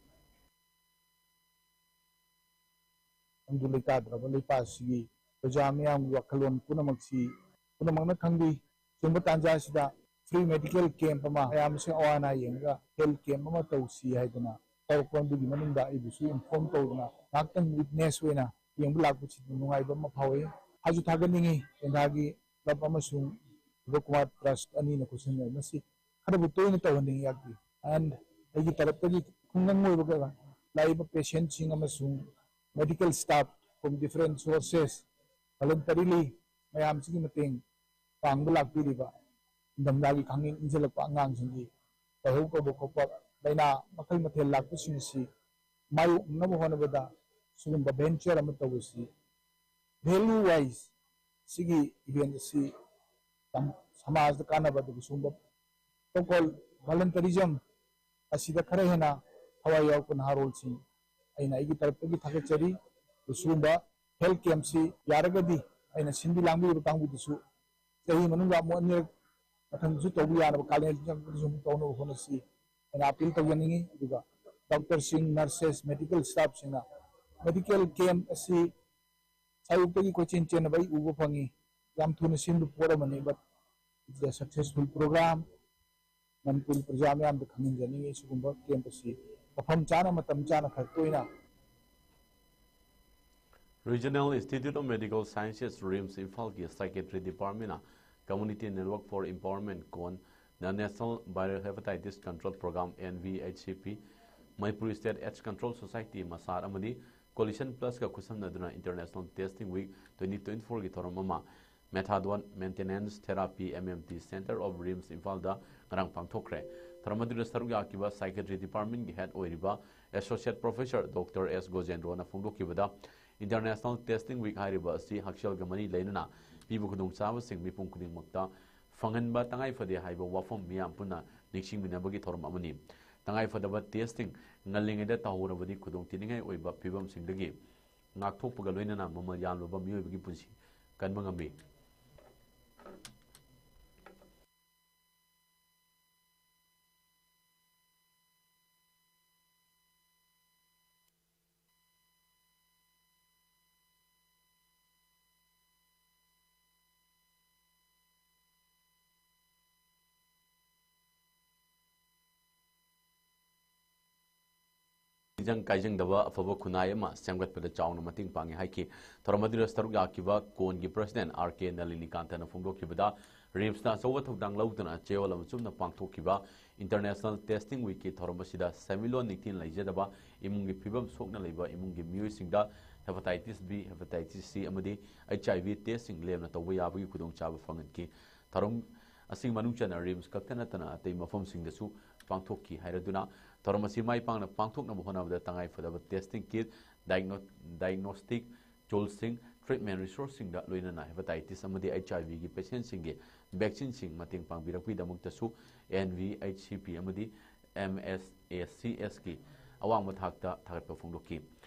ꯇꯪꯗꯨ ꯂꯩꯇꯥꯗ꯭ꯔꯕ ꯂꯩꯄꯥꯛ ꯑꯁꯤꯒꯤ ꯄ꯭ꯔꯖꯥ ꯃꯤꯌꯥꯝꯒꯤ ꯋꯥꯈꯜꯂꯣꯟ ꯄꯨꯝꯅꯃꯛꯁꯤ ꯄꯨꯝꯅꯃꯛꯅ ꯈꯪꯕꯤ꯫ ꯁꯤꯒꯨꯝꯕ ꯇꯥꯟꯖꯥ ꯑꯁꯤꯗ ꯐ꯭ꯔꯤ ꯃꯦꯗꯤꯀꯦꯜ ꯀꯦꯝꯞ ꯑꯃ, ꯃꯌꯥꯝꯁꯤꯡ ꯑꯋꯥ ꯑꯅꯥ ꯌꯦꯡꯉꯒ ꯍꯦꯜꯊ ꯀꯦꯝꯞ ꯑꯃ ꯇꯧꯁꯤ ꯍꯥꯏꯗꯅ ꯇꯧꯔꯛꯄ ꯑꯗꯨꯒꯤ ꯃꯅꯨꯡꯗ ꯑꯩꯕꯨꯁꯨ ꯏꯟꯐꯣꯔꯝ ꯇꯧꯗꯨꯅ ꯉꯥꯏꯍꯥꯛꯇꯪ ꯋꯤꯠꯅꯦꯁ ꯑꯣꯏꯅ ꯌꯦꯡꯕ ꯂꯥꯛꯄꯁꯤꯗ ꯅꯨꯡꯉꯥꯏꯕ ꯑꯃ ꯐꯥꯎꯏ꯫ ꯊꯥꯁꯨ ꯊꯥꯒꯠꯅꯤꯡꯉꯤ, ꯇꯦꯟꯊꯥꯒꯤ ꯀ꯭ꯂꯕ ꯑꯃꯁꯨꯡ ꯁꯨꯕꯀꯨꯃꯥꯔ ꯇ꯭ꯔꯁ ꯑꯅꯤꯅ ꯈꯨꯠꯁꯝꯅꯔꯤꯕ ꯑꯁꯤ ꯈꯔꯕꯨ ꯇꯣꯏꯅ ꯇꯧꯍꯟꯅꯤꯡꯉꯤ꯫ ꯑꯩꯒꯤ, and ꯑꯩꯒꯤ ꯇꯔꯞꯇꯒꯤ ꯈꯨꯡꯒꯪ ꯑꯣꯏꯕꯒ ꯂꯥꯛꯏꯕ ꯄꯦꯁꯦꯟꯁꯤꯡ ꯑꯃꯁꯨꯡ medical staff from different sources voluntarily ꯃꯌꯥꯝꯁꯤꯒꯤ ꯃꯇꯦꯡ ꯄꯥꯡꯕ ꯂꯥꯛꯄꯤꯔꯤꯕ ꯏꯪꯊꯝꯊꯥꯒꯤ ꯈꯥꯡꯅꯤꯡ ꯏꯪꯁꯤꯜꯂꯛꯄ ꯑꯉꯥꯡꯁꯤꯡꯒꯤ ꯂꯥꯏꯍꯧ ꯀꯧꯕ ꯈꯣꯠꯄ ꯂꯥꯏꯅꯥ ꯃꯈꯜ ꯃꯊꯦꯜ ꯂꯥꯛꯄꯁꯤꯡ ꯑꯁꯤ ꯃꯥꯌꯣꯛꯅꯕ ꯍꯣꯠꯅꯕꯗ ꯁꯤꯒꯨꯝꯕ ꯚꯦꯟꯆꯔ ꯑꯃ ꯇꯧꯕꯁꯤ ꯚꯦꯂꯨ ꯋꯥꯏꯁ ꯁꯤꯒꯤ ꯏꯚꯦꯟ ꯑꯁꯤ ꯌꯥꯝ ꯁꯃꯥꯖꯗ ꯀꯥꯟꯅꯕ, ꯑꯗꯨꯒ ꯁꯤꯒꯨꯝꯕ so called volunteerism ꯑꯁꯤꯗ ꯈꯔ ꯍꯦꯟꯅ ꯊꯋꯥꯏ ꯌꯥꯎꯔꯛꯄ ꯅꯍꯥꯔꯣꯜꯁꯤꯡ ꯑꯩꯅ ꯑꯩꯒꯤ ꯇꯔꯞꯇꯒꯤ ꯊꯥꯒꯠꯆꯔꯤ꯫ ꯑꯗꯨ ꯁꯤꯒꯨꯝꯕ ꯍꯦꯜꯊ ꯀꯦꯝꯞꯁꯤ ꯌꯥꯔꯒꯗꯤ ꯑꯩꯅ ꯁꯤꯟꯕꯤ ꯂꯥꯡꯕꯤꯔꯤꯕ ꯀꯥꯡꯕꯨꯗꯨꯁꯨ ꯆꯍꯤ ꯃꯅꯨꯡꯗ ꯑꯃꯨꯛ ꯑꯅꯤꯔꯛ ꯃꯊꯪꯁꯨ ꯇꯧꯕ ꯌꯥꯅꯕ, ꯀꯥꯂꯦꯟ ꯑꯃꯨꯛ ꯇꯧꯅꯕ ꯍꯣꯠꯅꯁꯤ ꯍꯥꯏꯅ ꯑꯄꯤꯜ ꯇꯧꯖꯅꯤꯡꯉꯤ꯫ ꯑꯗꯨꯒ ꯗꯣꯛꯇꯔꯁꯤꯡ, ꯅꯔꯁꯦꯁ, ꯃꯦꯗꯤꯀꯦꯜ ꯁ꯭ꯇꯥꯐꯁꯤꯡꯅ ꯃꯦꯗꯤꯀꯦꯜ ꯀꯦꯝꯞ ꯑꯁꯤ ꯑꯌꯨꯛꯇꯒꯤ ꯀꯣꯏꯆꯦꯟ ꯆꯦꯟꯅꯕ ꯑꯩ ꯎꯕ ꯐꯪꯉꯤ꯫ ꯌꯥꯝ ꯊꯨꯅ ꯁꯤꯟꯕ ꯄꯣꯠ ꯑꯃꯅꯤ, but it's a successful program꯫ Manipuri ꯄ꯭ꯔꯖꯥ ꯃꯌꯥꯝꯗ ꯈꯪꯍꯟꯖꯅꯤꯡꯉꯤ꯫ ꯁꯤꯒꯨꯝꯕ ꯀꯦꯝꯞ ꯑꯁꯤ ꯃꯐꯝ ꯆꯥꯅ, ꯃꯇꯝ ꯆꯥꯅ, ꯈꯔ ꯇꯣꯏꯅ꯫ Regional Institute of Medical Sciences, RIMS ꯏꯝꯐꯥꯜꯒꯤ Psychiatry Department ꯅ Community Network for Empowerment, ꯀꯣꯟ, The National Viral Hepatitis Control Program, N V H C P, Manipur State AIDS Control Society, ꯃꯁꯥꯠ ꯑꯃꯗꯤ Coalition Plusꯀ ꯈꯨꯠꯁꯝꯅꯗꯨꯅ International Testing Week twenty twenty-fourꯒꯤ ꯊꯧꯔꯝ ꯑꯃ Methadone Maintenance Therapy, M M T, Centre of RIMS ꯏꯝꯐꯥꯜꯗ ꯉꯔꯥꯡ ꯄꯥꯡꯊꯣꯛꯈ꯭ꯔꯦ꯫ ꯊꯧꯔꯝ ꯑꯗꯨꯗ ꯁꯔꯨꯛ ꯌꯥꯈꯤꯕ Psychiatry Departmentꯀꯤ head ꯑꯣꯏꯔꯤꯕ Associate Professor Doctor S ꯒꯣꯖꯦꯟꯗ꯭ꯔꯣꯅ ꯐꯣꯡꯗꯣꯛꯈꯤꯕꯗ, International Testing Week ꯍꯥꯏꯔꯤꯕ ꯑꯁꯤ ꯍꯛꯁꯦꯜꯒ ꯃꯔꯤ ꯂꯩꯅꯅ ꯄꯤꯕ ꯈꯨꯗꯣꯡꯆꯥꯕꯁꯤꯡ ꯃꯤꯄꯨꯝ ꯈꯨꯗꯤꯡꯃꯛꯇ ꯐꯪꯍꯟꯕ ꯇꯉꯥꯏ ꯐꯗꯦ ꯍꯥꯏꯕ ꯋꯥꯐꯝ ꯃꯤꯌꯥꯝ ꯄꯨꯟꯅ ꯅꯤꯡꯁꯤꯡꯃꯤꯟꯅꯕꯒꯤ ꯊꯧꯔꯝ ꯑꯃꯅꯤ꯫ ꯇꯉꯥꯏ ꯐꯗꯕ testing ꯉꯜꯂꯤꯉꯩꯗ ꯇꯧꯍꯧꯔꯕꯗꯤ ꯈꯨꯗꯣꯡꯊꯤꯅꯤꯡꯉꯥꯏ ꯑꯣꯏꯕ ꯐꯤꯚꯝꯁꯤꯡꯗꯒꯤ ꯉꯥꯛꯊꯣꯛꯄꯒ ꯂꯣꯏꯅꯅ ꯃꯃꯜ ꯌꯥꯝꯂꯕ ꯃꯤꯑꯣꯏꯕꯒꯤ ꯄꯨꯟꯁꯤ ꯀꯟꯕ ꯉꯝꯃꯤ꯫ ꯇꯤꯟꯖꯪ ꯀꯥꯏꯖꯪꯗꯕ ꯑꯐꯕ ꯈꯨꯟꯅꯥꯏ ꯑꯃ ꯁꯦꯝꯒꯠꯄꯗ ꯆꯥꯎꯅ ꯃꯇꯦꯡ ꯄꯥꯡꯉꯤ ꯍꯥꯏꯈꯤ꯫ ꯊꯧꯔꯝ ꯑꯗꯨꯗ ꯁꯔꯨꯛ ꯌꯥꯈꯤꯕ ꯀꯣꯟꯒꯤ president R K ꯅꯂꯤꯅꯤꯀꯥꯟꯇꯅ ꯐꯣꯡꯗꯣꯛꯈꯤꯕꯗ, RIMSꯅ ꯑꯆꯧꯕ ꯊꯧꯗꯥꯡ ꯂꯧꯗꯨꯅ ꯆꯌꯣꯜ ꯑꯃ ꯆꯨꯞꯅ ꯄꯥꯡꯊꯣꯛꯈꯤꯕ International Testing Weekꯀꯤ ꯊꯧꯔꯝ ꯑꯁꯤꯗ ꯁꯦꯟꯃꯤꯠꯂꯣꯟ ꯅꯤꯡꯊꯤꯅ ꯂꯩꯖꯗꯕ ꯏꯃꯨꯡꯒꯤ ꯐꯤꯕꯝ ꯁꯣꯛꯅ ꯂꯩꯕ ꯏꯃꯨꯡꯒꯤ ꯃꯤꯑꯣꯏꯁꯤꯡꯗ Hepatitis B, Hepatitis C ꯑꯃꯗꯤ H I V testꯁꯤꯡ ꯂꯦꯝꯅ ꯇꯧꯕ ꯌꯥꯕꯒꯤ ꯈꯨꯗꯣꯡꯆꯥꯕ ꯐꯪꯍꯟꯈꯤ꯫ ꯊꯧꯔꯝ ꯑꯁꯤꯒꯤ ꯃꯅꯨꯡ ꯆꯟꯅ RIMS ꯈꯛꯇ ꯅꯠꯇꯅ ꯑꯇꯩ ꯃꯐꯝꯁꯤꯡꯗꯁꯨ ꯄꯥꯡꯊꯣꯛꯈꯤ ꯍꯥꯏꯔꯗꯨꯅ, ꯊꯧꯔꯝ ꯑꯁꯤ ꯃꯥꯏ ꯄꯥꯛꯅ ꯄꯥꯡꯊꯣꯛꯅꯕ ꯍꯣꯠꯅꯕꯗ ꯇꯉꯥꯏ ꯐꯗꯕ testing kit, diagno-, diagnostic toolꯁꯤꯡ, treatment resourceꯁꯤꯡꯒ ꯂꯣꯏꯅꯅ hepatitis ꯑꯃꯗꯤ H I Vꯒꯤ patientꯁꯤꯡꯒꯤ vaccineꯁꯤꯡ ꯃꯇꯦꯡ ꯄꯥꯡꯕꯤꯔꯛꯄꯒꯤꯗꯃꯛꯇꯁꯨ N V H C P ꯑꯃꯗꯤ M S A C Sꯀꯤ ꯑꯋꯥꯡꯕ ꯊꯥꯛꯇ ꯊꯥꯒꯠꯄ ꯐꯣꯡꯗꯣꯛꯈꯤ꯫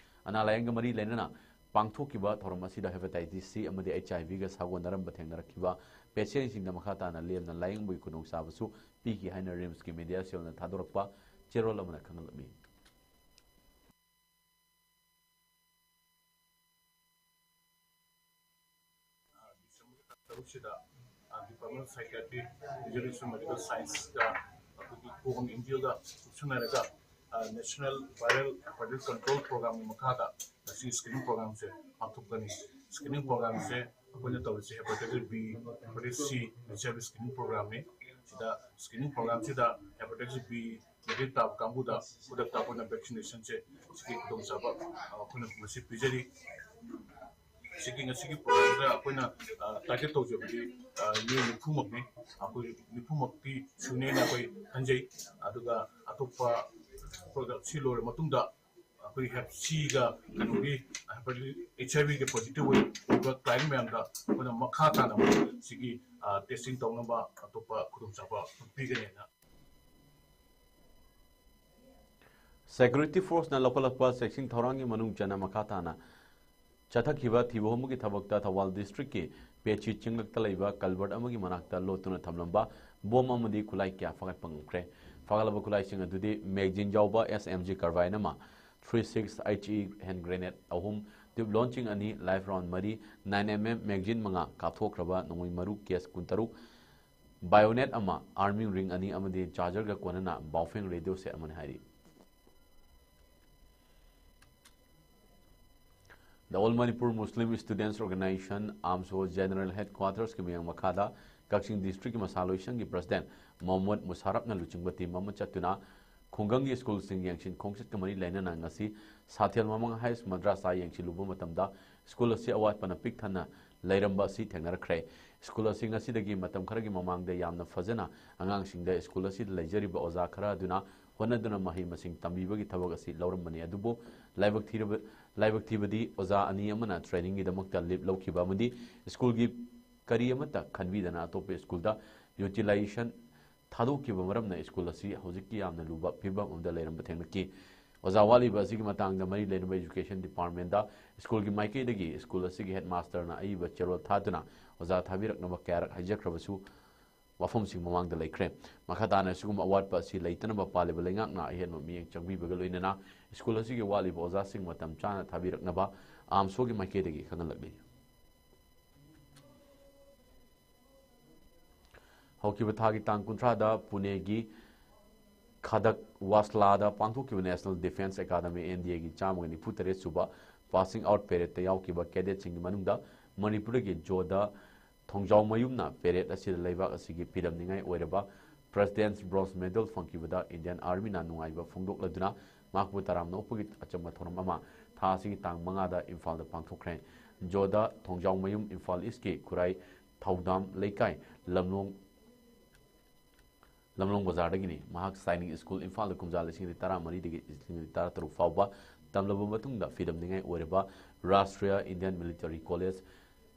ꯑꯅꯥ ꯂꯥꯏꯌꯦꯡꯒ ꯃꯔꯤ ꯂꯩꯅꯅ ꯄꯥꯡꯊꯣꯛꯈꯤꯕ ꯊꯧꯔꯝ ꯑꯁꯤꯗ Hepatitis C ꯑꯃꯗꯤ H I Vꯒ ꯁꯥꯒꯣꯟꯅꯔꯝꯕ ꯊꯦꯡꯅꯔꯛꯈꯤꯕ patientꯁꯤꯡꯗ ꯃꯈꯥ ꯇꯥꯅ ꯂꯦꯝꯅ ꯂꯥꯏꯌꯦꯡꯕꯒꯤ ꯈꯨꯗꯣꯡꯆꯥꯕꯁꯨ ꯄꯤꯈꯤ ꯍꯥꯏꯅ RIMSꯀꯤ media cellꯅ ꯊꯥꯗꯣꯔꯛꯄ ꯆꯦꯔꯣꯜ ꯑꯃꯅ ꯈꯪꯍꯜꯂꯝꯃꯤ꯫ ꯗꯤꯁꯦꯝꯕꯔꯒꯤ ꯇꯥꯡ ꯇꯔꯨꯛꯁꯤꯗ, ꯑ, Department of Psychiatry, Physiotherapy, Medical Scienceꯀ ꯑꯩꯈꯣꯏꯒꯤ ꯀꯣꯟ ꯏꯟꯗꯤꯌꯥꯒ ꯈꯨꯠꯁꯝꯅꯔꯒ, ꯑ, National Viral Hepatitis Control Programꯒꯤ ꯃꯈꯥꯗ ꯉꯁꯤ screening programꯁꯦ ꯄꯥꯡꯊꯣꯛꯀꯅꯤ꯫ Screening programꯁꯦ ꯑꯩꯈꯣꯏꯅ ꯇꯧꯔꯤꯁꯦ Hepatitis B, Hepatitis C, H I V screening programꯅꯤ꯫ ꯁꯤꯗ screening programꯁꯤꯗ Hepatitis B, ꯃꯦꯔꯤꯠ ꯇꯥꯕ ꯀꯥꯡꯕꯨꯗ ꯈꯨꯗꯛꯇ ꯑꯩꯈꯣꯏꯅ ꯚꯦꯛꯁꯤꯅꯦꯁꯟꯁꯦ ꯁꯤꯒꯤ ꯈꯨꯗꯣꯡꯆꯥꯕ ꯑꯩꯈꯣꯏꯅ ꯃꯁꯤ ꯄꯤꯖꯔꯤ꯫ ꯁꯤꯒꯤ ꯉꯁꯤꯒꯤ ꯄ꯭ꯔꯣꯒ꯭ꯔꯥꯝꯁꯤꯗ ꯑꯩꯈꯣꯏꯅ ꯇꯥꯔꯒꯦꯠ ꯇꯧꯖꯕꯗꯤ ꯃꯤꯑꯣꯏ ꯅꯤꯐꯨꯃꯛꯅꯤ꯫ ꯑꯩꯈꯣꯏ ꯅꯤꯐꯨꯃꯛꯇꯤ ꯁꯨꯅꯦꯅ ꯑꯩꯈꯣꯏ ꯈꯟꯖꯩ꯫ ꯑꯗꯨꯒ ꯑꯇꯣꯞꯄ ꯄ꯭ꯔꯣꯒ꯭ꯔꯥꯝ ꯁꯤ ꯂꯣꯏꯔ ꯃꯇꯨꯡꯗ ꯑꯩꯈꯣꯏ ꯍꯦꯞ ꯁꯤꯒ ꯀꯩꯅꯣꯒꯤ ꯍꯥꯏꯕꯗꯤ ꯑꯩꯆ ꯑꯥꯏ ꯚꯤꯒꯤ ꯄꯣꯖꯤꯇꯤꯚ ꯑꯣꯏꯕ ꯀ꯭ꯂꯥꯏꯟ ꯃꯌꯥꯝꯗ ꯑꯩꯈꯣꯏꯅ ꯃꯈꯥ ꯇꯥꯅ ꯁꯤꯒꯤ ꯇꯦꯁꯇꯤꯡ ꯇꯧꯅꯕ ꯑꯇꯣꯞꯄ ꯈꯨꯗꯣꯡꯆꯥꯕ ꯄꯤꯒꯅꯦꯅ꯫ ꯁꯦꯀ꯭ꯌꯨꯔꯤꯇꯤ ꯐꯣꯔꯁꯅ ꯂꯧꯈꯠꯂꯛꯄ ꯆꯦꯛꯁꯤꯟ ꯊꯧꯔꯥꯡꯒꯤ ꯃꯅꯨꯡ ꯆꯟꯅ ꯃꯈꯥ ꯇꯥꯅ ꯆꯠꯊꯈꯤꯕ ꯊꯤꯕ ꯍꯨꯝꯕꯒꯤ ꯊꯕꯛꯇ ꯊꯧꯕꯥꯜ ꯗꯤꯁꯇ꯭ꯔꯤꯛꯀꯤ ꯄꯦꯆꯤ ꯆꯤꯡꯂꯛꯇ ꯂꯩꯕ ꯀꯜꯚꯔꯠ ꯑꯃꯒꯤ ꯃꯅꯥꯛꯇ ꯂꯣꯠꯇꯨꯅ ꯊꯝꯂꯝꯕ ꯕꯣꯝ ꯑꯃꯗꯤ ꯈꯨꯠꯂꯥꯏ ꯀꯌꯥ ꯐꯥꯒꯠꯄ ꯉꯝꯈ꯭ꯔꯦ꯫ ꯐꯥꯒꯠꯂꯕ ꯈꯨꯠꯂꯥꯏꯁꯤꯡ ꯑꯗꯨꯗꯤ ꯃꯦꯒꯖꯤꯟ ꯌꯥꯎꯕ ꯑꯦꯁ ꯑꯦꯝ ꯖꯤ ꯀꯥꯔꯕꯥꯏꯟ ꯑꯃ, three six H E hand grenade ꯑꯍꯨꯝ, ꯇ꯭ꯌꯨꯕ ꯂꯣꯟꯁꯤꯡ ꯑꯅꯤ, ꯂꯥꯏꯐ ꯔꯥꯎꯟ ꯃꯔꯤ, ꯅꯥꯏꯟ ꯑꯦꯝ ꯑꯦꯝ ꯃꯦꯒꯖꯤꯟ ꯃꯉꯥ, ꯀꯥꯞꯊꯣꯛꯈ꯭ꯔꯕ ꯅꯣꯡꯃꯩ ꯃꯔꯨ ꯀꯦꯁ ꯀꯨꯟꯇꯔꯨꯛ, ꯕꯥꯏꯑꯣꯅꯦꯠ ꯑꯃ, ꯑꯥꯔꯃꯤꯡ ꯔꯤꯡ ꯑꯅꯤ ꯑꯃꯗꯤ ꯆꯥꯔꯖꯔꯒ ꯀꯣꯟꯅꯅ ꯕꯥꯎꯐꯦꯡ ꯔꯦꯗꯤꯑꯣ ꯁꯦꯠ ꯑꯃꯅꯤ ꯍꯥꯏꯔꯤ꯫ The All Manipur Muslim Students Organization, ꯑꯥꯝꯁꯣ General Headquartersꯀꯤ ꯃꯤꯌꯥꯡ ꯃꯈꯥꯗ ꯀꯛꯆꯤꯡ ꯗꯤꯁꯇ꯭ꯔꯤꯛꯀꯤ ꯃꯁꯥꯂꯣꯏꯁꯪꯒꯤ ꯄ꯭ꯔꯁꯤꯗꯦꯟ ꯃꯣꯍꯝꯃꯗ ꯃꯨꯁꯥꯔꯞꯅ ꯂꯨꯆꯤꯡꯕ ꯇꯤꯝ ꯑꯃ ꯆꯠꯇꯨꯅ ꯈꯨꯡꯒꯪꯒꯤ ꯁ꯭ꯀꯨꯜꯁꯤꯡ ꯌꯦꯡꯁꯤꯟ ꯈꯣꯡꯆꯠꯀ ꯃꯔꯤ ꯂꯩꯅꯅ ꯉꯁꯤ ꯁꯥꯊꯦꯜ ꯃꯃꯥꯡ ꯍꯥꯏꯁ ꯃꯗ꯭ꯔꯥꯁꯥ ꯌꯦꯡꯁꯤꯜꯂꯨꯕ ꯃꯇꯝꯗ ꯁ꯭ꯀꯨꯜ ꯑꯁꯤ ꯑꯋꯥꯠꯄꯅ ꯄꯤꯛ ꯊꯟꯅ ꯂꯩꯔꯝꯕ ꯑꯁꯤ ꯊꯦꯡꯅꯔꯛꯈ꯭ꯔꯦ꯫ ꯁ꯭ꯀꯨꯜ ꯑꯁꯤ ꯉꯁꯤꯗꯒꯤ ꯃꯇꯝ ꯈꯔꯒꯤ ꯃꯃꯥꯡꯗ ꯌꯥꯝꯅ ꯐꯖꯅ ꯑꯉꯥꯡꯁꯤꯡꯗ ꯁ꯭ꯀꯨꯜ ꯑꯁꯤꯗ ꯂꯩꯖꯔꯤꯕ ꯑꯣꯖꯥ ꯈꯔ ꯑꯗꯨꯅ ꯍꯣꯠꯅꯗꯨꯅ ꯃꯍꯩ ꯃꯁꯤꯡ ꯇꯝꯕꯤꯕꯒꯤ ꯊꯕꯛ ꯑꯁꯤ ꯂꯧꯔꯝꯕꯅꯤ꯫ ꯑꯗꯨꯕꯨ ꯂꯥꯏꯕꯛ ꯊꯤꯔꯕ-, ꯂꯥꯏꯕꯛ ꯊꯤꯕꯗꯤ ꯑꯣꯖꯥ ꯑꯅꯤ ꯑꯃꯅ ꯇ꯭ꯔꯦꯅꯤꯡꯒꯤꯗꯃꯛꯇ ꯂꯤꯞ ꯂꯧꯈꯤꯕ ꯑꯃꯗꯤ ꯁ꯭ꯀꯨꯜꯒꯤ ꯀꯔꯤ ꯑꯃꯠꯇ ꯈꯟꯕꯤꯗꯅ ꯑꯇꯣꯞꯄ ꯁ꯭ꯀꯨꯜꯗ ꯌꯨꯇꯤꯂꯥꯏꯖꯦꯁꯟ ꯊꯥꯗꯣꯛꯈꯤꯕ ꯃꯔꯝꯅ ꯁ꯭ꯀꯨꯜ ꯑꯁꯤ ꯍꯧꯖꯤꯛꯇꯤ ꯌꯥꯝꯅ ꯂꯨꯕ ꯐꯤꯕꯝ ꯑꯃꯗ ꯂꯩꯔꯝꯕ ꯊꯦꯡꯅꯈꯤ꯫ ꯑꯣꯖꯥ ꯋꯥꯠꯂꯤꯕ ꯑꯁꯤꯒꯤ ꯃꯇꯥꯡꯗ ꯃꯔꯤ ꯂꯩꯅꯕ ꯏꯖꯨꯀꯦꯁꯟ ꯗꯤꯄꯥꯔꯠꯃꯦꯟꯗ ꯁ꯭ꯀꯨꯜꯒꯤ ꯃꯥꯏꯀꯩꯗꯒꯤ ꯁ꯭ꯀꯨꯜ ꯑꯁꯤꯒꯤ ꯍꯦꯗꯃꯥꯁꯇꯔꯅ ꯑꯏꯕ ꯆꯦꯔꯣꯜ ꯊꯥꯗꯨꯅ ꯑꯣꯖꯥ ꯊꯥꯕꯤꯔꯛꯅꯕ ꯀꯌꯥꯔꯛ ꯍꯥꯏꯖꯈ꯭ꯔꯕꯁꯨ ꯋꯥꯐꯝꯁꯤꯡ ꯃꯃꯥꯡꯗ ꯂꯩꯈ꯭ꯔꯦ꯫ ꯃꯈꯥ ꯇꯥꯅ ꯑꯁꯤꯒꯨꯝꯕ ꯑꯋꯥꯠꯄ ꯑꯁꯤ ꯂꯩꯇꯅꯕ ꯄꯥꯜꯂꯤꯕ ꯂꯩꯉꯥꯛꯅ ꯑꯍꯦꯟꯕ ꯃꯤꯠꯌꯦꯡ ꯆꯪꯕꯤꯕꯒ ꯂꯣꯏꯅꯅ ꯁ꯭ꯀꯨꯜ ꯑꯁꯤꯒꯤ ꯋꯥꯠꯂꯤꯕ ꯑꯣꯖꯥꯁꯤꯡ ꯃꯇꯝ ꯆꯥꯅ ꯊꯥꯕꯤꯔꯛꯅꯕ ꯑꯥꯝꯁꯣꯒꯤ ꯃꯥꯏꯀꯩꯗꯒꯤ ꯈꯪꯍꯜꯂꯛꯂꯤ꯫ ꯍꯧꯈꯤꯕ ꯊꯥꯒꯤ ꯇꯥꯡ ꯀꯨꯟꯊ꯭ꯔꯥꯗ ꯄꯨꯅꯦꯒꯤ ꯈꯗꯛ ꯋꯥꯁꯂꯥꯗ ꯄꯥꯡꯊꯣꯛꯈꯤꯕ National Defence Academy, N D ꯑꯦꯒꯤ ꯆꯥꯝꯃꯒ ꯅꯤꯐꯨ ꯇꯔꯦꯠ ꯁꯨꯕ ꯄꯥꯁꯤꯡ ꯑꯥꯎꯠ ꯄꯦꯔꯦꯗꯇ ꯌꯥꯎꯈꯤꯕ ꯀꯦꯗꯦꯠꯁꯤꯡꯒꯤ ꯃꯅꯨꯡꯗ ꯃꯅꯤꯄꯨꯔꯗꯒꯤ ꯖꯣꯗ ꯊꯣꯡꯖꯥꯎꯃꯌꯨꯝꯅ ꯄꯦꯔꯦꯗ ꯑꯁꯤꯗ ꯂꯩꯕꯥꯛ ꯑꯁꯤꯒꯤ ꯐꯤꯗꯝꯅꯤꯉꯥꯏ ꯑꯣꯏꯔꯕ President's Bronze Medal ꯐꯪꯈꯤꯕꯗ Indian Armyꯅ ꯅꯨꯡꯉꯥꯏꯕ ꯐꯣꯡꯗꯣꯛꯂꯗꯨꯅ ꯃꯍꯥꯛꯄꯨ ꯇꯔꯥꯝꯅ ꯑꯣꯛꯄꯒꯤ ꯑꯆꯝꯕ ꯊꯧꯔꯝ ꯑꯃ ꯊꯥ ꯑꯁꯤꯒꯤ ꯇꯥꯡ ꯃꯉꯥꯗ ꯏꯝꯐꯥꯜꯗ ꯄꯥꯡꯊꯣꯛꯈ꯭ꯔꯦ꯫ ꯖꯣꯗ ꯊꯣꯡꯖꯥꯎꯃꯌꯨꯝ, ꯏꯝꯐꯥꯜ ꯏꯁꯀꯤ ꯈꯨꯔꯥꯏ ꯊꯧꯗꯥꯝ ꯂꯩꯀꯥꯏ, ꯂꯝꯂꯣꯡ ꯂꯝꯂꯣꯡ ꯕꯖꯥꯔꯗꯒꯤꯅꯤ꯫ ꯃꯍꯥꯛ ꯁꯥꯏꯅꯤꯛ ꯁ꯭ꯀꯨꯜ ꯏꯝꯐꯥꯜꯗ ꯀꯨꯝꯖꯥ ꯂꯤꯁꯤꯡ ꯑꯅꯤ ꯇꯔꯥꯃꯔꯤꯗꯒꯤ ꯂꯤꯁꯤꯡ ꯑꯅꯤ ꯇꯔꯥꯇꯔꯨꯛ ꯐꯥꯎꯕ ꯇꯝꯂꯕ ꯃꯇꯨꯡꯗ ꯐꯤꯗꯝꯅꯤꯉꯥꯏ ꯑꯣꯏꯔꯕ Rashtriya Indian military college,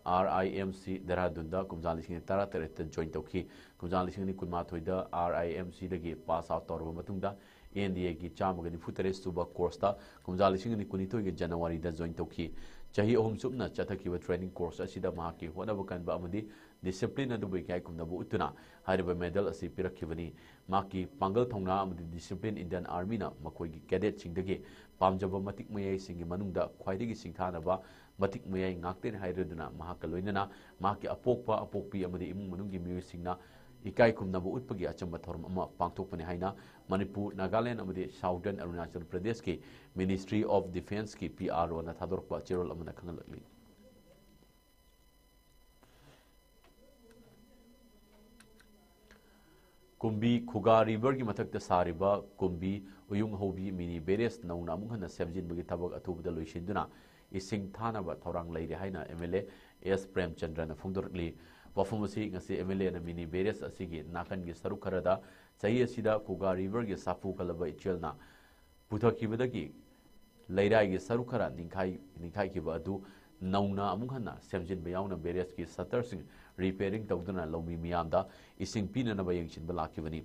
R I M C, ꯗꯦꯍꯔꯥꯗꯨꯟꯗ ꯀꯨꯝꯖꯥ ꯂꯤꯁꯤꯡ ꯑꯅꯤ ꯇꯔꯥꯇꯔꯦꯠꯇ ꯖꯣꯏꯟ ꯇꯧꯈꯤ꯫ ꯀꯨꯝꯖꯥ ꯂꯤꯁꯤꯡ ꯑꯅꯤ ꯀꯨꯟꯃꯥꯊꯣꯏꯗ ꯑꯥꯔ ꯑꯥꯏ ꯑꯦꯝ ꯁꯤꯗꯒꯤ ꯄꯥꯁ ꯑꯥꯎꯠ ꯇꯧꯔꯕ ꯃꯇꯨꯡꯗ ꯑꯦꯟ ꯗꯤ ꯑꯦꯒꯤ ꯆꯥꯝꯃꯒ ꯅꯤꯐꯨ ꯇꯔꯦꯠ ꯁꯨꯕ ꯀꯣꯔꯁꯇ ꯀꯨꯝꯖꯥ ꯂꯤꯁꯤꯡ ꯑꯅꯤ ꯀꯨꯟꯅꯤꯊꯣꯏꯒꯤ ꯖꯅꯋꯥꯔꯤꯗ ꯖꯣꯏꯟ ꯇꯧꯈꯤ꯫ ꯆꯍꯤ ꯑꯍꯨꯝ ꯆꯨꯞꯅ ꯆꯠꯊꯈꯤꯕ ꯇ꯭ꯔꯦꯅꯤꯡ ꯀꯣꯔꯁ ꯑꯁꯤꯗ ꯃꯍꯥꯛꯀꯤ ꯍꯣꯠꯅꯕ ꯀꯟꯕ ꯑꯃꯗꯤ ꯗꯤꯁꯤꯄ꯭ꯂꯤꯟ ꯑꯗꯨꯕꯨ ꯏꯀꯥꯏ ꯈꯨꯝꯅꯕ ꯎꯠꯇꯨꯅ ꯍꯥꯏꯔꯤꯕ ꯃꯦꯗꯜ ꯑꯁꯤ ꯄꯤꯔꯛꯈꯤꯕꯅꯤ꯫ ꯃꯍꯥꯛꯀꯤ ꯄꯥꯡꯒꯜ ꯊꯧꯅꯥ ꯑꯃꯗꯤ ꯗꯤꯁꯤꯄ꯭ꯂꯤꯟ Indian Armyꯅ ꯃꯈꯣꯏꯒꯤ ꯀꯦꯗꯦꯠꯁꯤꯡꯗꯒꯤ ꯄꯥꯝꯖꯕ ꯃꯇꯤꯛ ꯃꯌꯥꯏꯁꯤꯡꯒꯤ ꯃꯅꯨꯡꯗ ꯈ꯭ꯋꯥꯏꯗꯒꯤ ꯁꯤꯡꯊꯥꯅꯕ ꯃꯇꯤꯛ ꯃꯌꯥꯏ ꯉꯥꯛꯇꯅꯤ ꯍꯥꯏꯔꯗꯨꯅ ꯃꯍꯥꯛꯀ ꯂꯣꯏꯅꯅ ꯃꯍꯥꯛꯀꯤ ꯑꯄꯣꯛꯄ, ꯑꯄꯣꯛꯄꯤ ꯑꯃꯗꯤ ꯏꯃꯨꯡ ꯃꯅꯨꯡꯒꯤ ꯃꯤꯑꯣꯏꯁꯤꯡꯅ ꯏꯀꯥꯏ ꯈꯨꯝꯅꯕ ꯎꯠꯄꯒꯤ ꯑꯆꯝꯕ ꯊꯧꯔꯝ ꯑꯃ ꯄꯥꯡꯊꯣꯛꯄꯅꯤ ꯍꯥꯏꯅ ꯃꯅꯤꯄꯨꯔ, ꯅꯥꯒꯥꯂꯦꯟ ꯑꯃꯗꯤ Southern Arunachal Pradesh ꯀꯤ Ministry of Defence ꯀꯤ P R O ꯅ ꯊꯥꯗꯣꯔꯛꯄ ꯆꯦꯔꯣꯜ ꯑꯃꯅ ꯈꯪꯍꯜꯂꯛꯂꯤ꯫ ꯀꯨꯝꯕꯤ ꯈꯨꯒꯥ ꯔꯤꯚꯔꯒꯤ ꯃꯊꯛꯇ ꯁꯥꯔꯤꯕ ꯀꯨꯝꯕꯤ ꯎꯌꯨꯡ ꯍꯧꯕꯤ ꯃꯤꯅꯤ ꯕꯦꯔꯦꯖ ꯅꯧꯅ ꯑꯃꯨꯛ ꯍꯟꯅ ꯁꯦꯝꯖꯤꯟꯕꯒꯤ ꯊꯕꯛ ꯑꯊꯨꯕꯗ ꯂꯣꯏꯁꯤꯟꯗꯨꯅ ꯏꯁꯤꯡ ꯊꯥꯅꯕ ꯊꯧꯔꯥꯡ ꯂꯩꯔꯦ ꯍꯥꯏꯅ M L A S ꯄ꯭ꯔꯦꯝꯆꯟꯗ꯭ꯔꯅ ꯐꯣꯡꯗꯣꯔꯛꯂꯤ꯫ ꯋꯥꯐꯝ ꯑꯁꯤ ꯉꯁꯤ M L A ꯅ ꯃꯤꯅꯤ ꯕꯦꯔꯦꯖ ꯑꯁꯤꯒꯤ ꯅꯥꯀꯟꯒꯤ ꯁꯔꯨꯛ ꯈꯔꯗ ꯆꯍꯤ ꯑꯁꯤꯗ ꯈꯨꯒꯥ ꯔꯤꯚꯔꯒꯤ ꯁꯥꯐꯨ ꯀꯜꯂꯕ ꯏꯆꯦꯜꯅ ꯄꯨꯊꯈꯤꯕꯗꯒꯤ ꯂꯩꯔꯥꯏꯒꯤ ꯁꯔꯨꯛ ꯈꯔ ꯅꯤꯡꯈꯥꯏ-, ꯅꯤꯡꯈꯥꯏꯈꯤꯕ ꯑꯗꯨ ꯅꯧꯅ ꯑꯃꯨꯛ ꯍꯟꯅ ꯁꯦꯝꯖꯤꯟꯕ ꯌꯥꯎꯅ ꯕꯦꯔꯦꯖꯀꯤ ꯁꯇꯔꯁꯤꯡ ꯔꯤꯄꯦꯌꯔꯤꯡ ꯇꯧꯗꯨꯅ ꯂꯧꯃꯤ ꯃꯤꯌꯥꯝꯗ ꯏꯁꯤꯡ ꯄꯤꯅꯅꯕ ꯌꯦꯡꯁꯤꯟꯕ ꯂꯥꯛꯈꯤꯕꯅꯤ꯫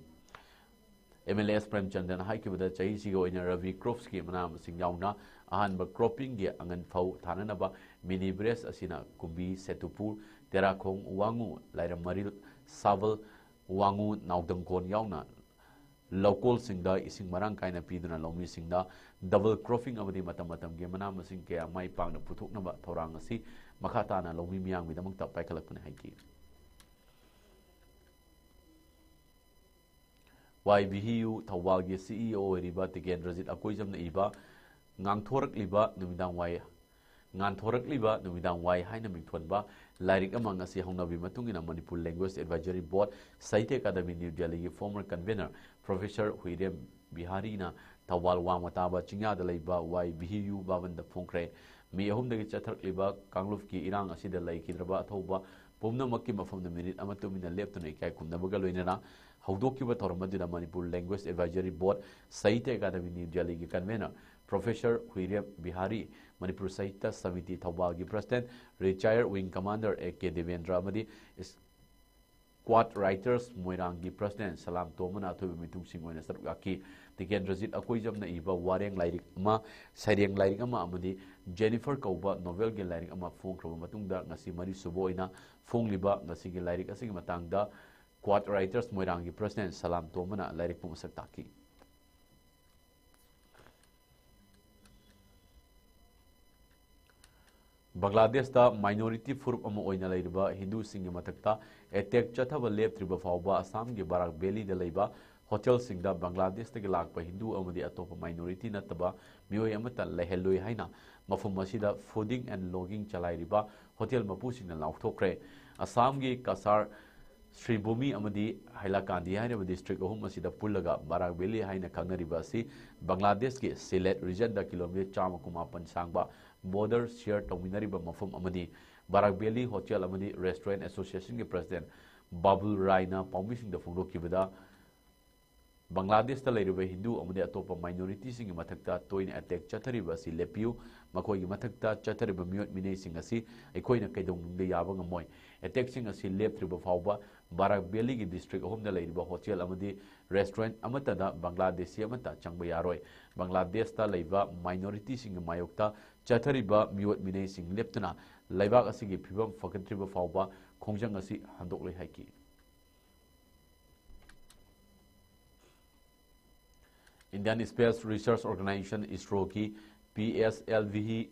M L A S ꯄ꯭ꯔꯦꯝꯆꯟꯗ꯭ꯔꯅ ꯍꯥꯏꯈꯤꯕꯗ ꯆꯍꯤꯁꯤꯒꯤ ꯑꯣꯏꯅ ꯔꯕꯤ ꯀ꯭ꯔꯣꯞꯁꯀꯤ ꯃꯅꯥ ꯃꯁꯤꯡ ꯌꯥꯎꯅ ꯑꯍꯥꯟꯕ ꯀ꯭ꯔꯣꯞꯄꯤꯡꯒꯤ ꯑꯉꯟ ꯐꯧ ꯊꯥꯅꯅꯕ ꯃꯤꯅꯤ ꯕ꯭ꯔꯦꯁ ꯑꯁꯤꯅ ꯀꯨꯝꯕꯤ, ꯁꯦꯇꯨꯄꯨꯔ, ꯇꯦꯔꯥꯈꯣꯡ, ꯋꯥꯉꯨ, ꯂꯥꯏꯔꯝ ꯃꯔꯤꯜ, ꯁꯥꯕꯜ, ꯋꯥꯉꯨ, ꯅꯥꯎꯗꯪꯀꯣꯟ ꯌꯥꯎꯅ ꯂꯧꯀꯣꯜꯁꯤꯡꯗ ꯏꯁꯤꯡ ꯃꯔꯥꯡ ꯀꯥꯏꯅ ꯄꯤꯗꯨꯅ ꯂꯧꯃꯤꯁꯤꯡꯗ ꯗꯕꯜ ꯀ꯭ꯔꯣꯞꯄꯤꯡ ꯑꯃꯗꯤ ꯃꯇꯝ ꯃꯇꯝꯒꯤ ꯃꯅꯥ ꯃꯁꯤꯡ ꯀꯌꯥ ꯃꯥꯏ ꯄꯥꯛꯅ ꯄꯨꯊꯣꯛꯅꯕ ꯊꯧꯔꯥꯡ ꯑꯁꯤ ꯃꯈꯥ ꯇꯥꯅ ꯂꯧꯃꯤ ꯃꯤꯌꯥꯝꯒꯤꯗꯃꯛꯇ ꯄꯥꯏꯈꯠꯂꯛꯄꯅꯤ ꯍꯥꯏꯈꯤ꯫ Y B H U ꯊꯧꯕꯥꯜꯒꯤ C E O ꯑꯣꯏꯔꯤꯕ ꯇꯤꯀꯦꯟꯗ꯭ꯔꯖꯤꯠ ꯑꯀꯣꯏꯖꯝꯅ ꯏꯕ ꯉꯥꯡꯊꯣꯔꯛꯂꯤꯕ ꯅꯨꯃꯤꯗꯥꯡ ꯋꯥꯏ ꯉꯥꯟꯊꯣꯔꯛꯂꯤꯕ ꯅꯨꯃꯤꯗꯥꯡ ꯋꯥꯏ ꯍꯥꯏꯅ ꯃꯤꯡꯊꯣꯟꯕ ꯂꯥꯏꯔꯤꯛ ꯑꯃ ꯉꯁꯤ ꯍꯧꯅꯕꯤ ꯃꯇꯨꯡ ꯏꯟꯅ Manipur Language Advisory Board, Sahitya Academy, New Delhi ꯒꯤ former convener Professor ꯍꯨꯏꯔꯦꯝ ꯕꯤꯍꯥꯔꯤꯅ ꯊꯧꯕꯥꯜ ꯋꯥꯡꯃ ꯇꯥꯕ ꯆꯤꯡꯌꯥꯗ ꯂꯩꯕ ꯋꯥꯏ ꯚꯤ ꯌꯨ ꯚꯕꯟꯗ ꯐꯣꯡꯈ꯭ꯔꯦ꯫ ꯃꯦ ꯑꯍꯨꯝꯗꯒꯤ ꯆꯠꯊꯔꯛꯂꯤꯕ ꯀꯥꯡꯂꯨꯞꯀꯤ ꯏꯔꯥꯡ ꯑꯁꯤꯗ ꯂꯩꯈꯤꯗ꯭ꯔꯕ ꯑꯊꯧꯕ ꯄꯨꯝꯅꯃꯛꯀꯤ ꯃꯐꯝꯗ ꯃꯤꯅꯤꯠ ꯑꯃ ꯇꯨꯃꯤꯟꯅ ꯂꯦꯞꯇꯨꯅ ꯏꯀꯥꯏ ꯈꯨꯝꯅꯕꯒ ꯂꯣꯏꯅꯅ ꯍꯧꯗꯣꯛꯈꯤꯕ ꯊꯧꯔꯝ ꯑꯗꯨꯗ Manipur Language Advisory Board, Sahitya Academy, New Delhi ꯒꯤ convener Professor ꯍꯨꯏꯔꯦꯝ Bihari, Manipur Sahitya samiti ꯊꯧꯕꯥꯜꯒꯤ President, Retired Wing Commander A K Debendra ꯑꯃꯗꯤ Squad Writers ꯃꯣꯏꯔꯥꯡꯒꯤ President ꯁꯂꯥꯝ ꯇꯣꯝꯕꯅ ꯑꯊꯣꯏꯕ ꯃꯤꯊꯨꯡꯁꯤꯡ ꯑꯣꯏꯅ ꯁꯔꯨꯛ ꯌꯥꯈꯤ꯫ ꯇꯤꯀꯦꯟꯗ꯭ꯔꯖꯤꯠ ꯑꯀꯣꯏꯖꯝꯅ ꯏꯕ ꯋꯥꯔꯦꯡ ꯂꯥꯏꯔꯤꯛ ꯑꯃ, ꯁꯩꯔꯦꯡ ꯂꯥꯏꯔꯤꯛ ꯑꯃ ꯑꯃꯗꯤ Jennifer ꯀꯧꯕ novel ꯒꯤ ꯂꯥꯏꯔꯤꯛ ꯑꯃ ꯐꯣꯡꯈ꯭ꯔꯕ ꯃꯇꯨꯡꯗ ꯉꯁꯤ ꯃꯔꯤꯁꯨꯕ ꯑꯣꯏꯅ ꯐꯣꯡꯂꯤꯕ ꯉꯁꯤꯒꯤ ꯂꯥꯏꯔꯤꯛ ꯑꯁꯤꯒꯤ ꯃꯇꯥꯡꯗ Squad Writers ꯃꯣꯏꯔꯥꯡꯒꯤ President ꯁꯂꯥꯝ ꯇꯣꯝꯕꯅ ꯂꯥꯏꯔꯤꯛꯄꯨ ꯃꯁꯛ ꯇꯥꯛꯈꯤ꯫ ꯕꯪꯒ꯭ꯂꯥꯗꯦꯁꯇ minority ꯐꯨꯔꯨꯞ ꯑꯃ ꯑꯣꯏꯅ ꯂꯩꯔꯤꯕ ꯍꯤꯟꯗꯨꯁꯤꯡꯒꯤ ꯃꯊꯛꯇ attack ꯆꯠꯊꯕ ꯂꯦꯞꯇ꯭ꯔꯤꯕ ꯐꯥꯎꯕ ꯑꯁꯥꯝꯒꯤ ꯕꯔꯥꯛ ꯚꯦꯂꯤꯗ ꯂꯩꯕ ꯍꯣꯇꯦꯜꯁꯤꯡꯗ ꯕꯪꯒ꯭ꯂꯥꯗꯦꯁꯇꯒꯤ ꯂꯥꯛꯄ ꯍꯤꯟꯗꯨ ꯑꯃꯗꯤ ꯑꯇꯣꯞꯄ minority ꯅꯠꯇꯕ ꯃꯤꯑꯣꯏ ꯑꯃꯠꯇ ꯂꯩꯍꯜꯂꯣꯏ ꯍꯥꯏꯅ ꯃꯐꯝ ꯑꯁꯤꯗ fooding and lodging ꯆꯂꯥꯏꯔꯤꯕ ꯍꯣꯇꯦꯜ ꯃꯄꯨꯁꯤꯡꯅ ꯂꯥꯎꯊꯣꯛꯈ꯭ꯔꯦ꯫ ꯑꯁꯥꯝꯒꯤ ꯀꯁꯥꯔ, ꯁ꯭ꯔꯤꯚꯨꯃꯤ ꯑꯃꯗꯤ ꯍꯥꯏꯂꯥꯀꯥꯟꯗꯤ ꯍꯥꯏꯔꯤꯕ district ꯑꯍꯨꯝ ꯑꯁꯤꯗ ꯄꯨꯜꯂꯒ ꯕꯔꯥꯛ ꯚꯦꯂꯤ ꯍꯥꯏꯅ ꯈꯪꯅꯔꯤꯕ ꯑꯁꯤ ꯕꯪꯒ꯭ꯂꯥꯗꯦꯁꯀꯤ ꯁꯤꯂꯦꯠ regionꯗ kilometre ꯆꯥꯝꯃ ꯀꯨꯟꯃꯥꯄꯟ ꯁꯥꯡꯕ border share ꯇꯧꯃꯤꯟꯅꯔꯤꯕ ꯃꯐꯝ ꯑꯃꯅꯤ꯫ ꯕꯔꯥꯛ ꯚꯦꯂꯤ ꯍꯣꯇꯦꯜ ꯑꯃꯗꯤ Restaurant Associationꯒꯤ President ꯕꯥꯕꯨꯜ ꯔꯥꯏꯅ ꯄꯥꯎꯃꯤꯁꯤꯡꯗ ꯐꯣꯡꯗꯣꯛꯈꯤꯕꯗ, ꯕꯪꯒ꯭ꯂꯥꯗꯦꯁꯇ ꯂꯩꯔꯤꯕ ꯍꯤꯟꯗꯨ ꯑꯃꯗꯤ ꯑꯇꯣꯞꯄ minorityꯁꯤꯡꯒꯤ ꯃꯊꯛꯇ ꯇꯣꯏꯅ attack ꯆꯠꯊꯔꯤꯕ ꯑꯁꯤ ꯂꯦꯞꯄꯤꯌꯨ꯫ ꯃꯈꯣꯏꯒꯤ ꯃꯊꯛꯇ ꯆꯠꯊꯔꯤꯕ ꯃꯤꯑꯣꯠ ꯃꯤꯅꯩꯁꯤꯡ ꯑꯁꯤ ꯑꯩꯈꯣꯏꯅ ꯀꯩꯗꯧꯅꯨꯡꯗ ꯌꯥꯕ ꯉꯝꯃꯣꯏ꯫ Attackꯁꯤꯡ ꯑꯁꯤ ꯂꯦꯞꯇ꯭ꯔꯤꯕ ꯐꯥꯎꯕ ꯕꯔꯥꯛ ꯚꯦꯂꯤꯒꯤ district ꯑꯍꯨꯝꯗ ꯂꯩꯔꯤꯕ ꯍꯣꯇꯦꯜ ꯑꯃꯗꯤ restaurant ꯑꯃꯠꯇꯗ ꯕꯪꯒ꯭ꯂꯥꯗꯦꯁꯤ ꯑꯃꯠꯇ ꯆꯪꯕ ꯌꯥꯔꯣꯏ꯫ ꯕꯪꯒ꯭ꯂꯥꯗꯦꯁꯇ ꯂꯩꯕ minorityꯁꯤꯡꯒꯤ ꯃꯥꯌꯣꯛꯇ ꯆꯠꯊꯔꯤꯕ ꯃꯤꯑꯣꯠ ꯃꯤꯅꯩꯁꯤꯡ ꯂꯦꯞꯇꯨꯅ ꯂꯩꯕꯥꯛ ꯑꯁꯤꯒꯤ ꯐꯤꯕꯝ ꯐꯒꯠꯇ꯭ꯔꯤꯕ ꯐꯥꯎꯕ ꯈꯣꯡꯖꯪ ꯑꯁꯤ ꯍꯟꯗꯣꯛꯂꯣꯏ ꯍꯥꯏꯈꯤ꯫ Indian Space Research Organisation, ISROꯒꯤ P S L V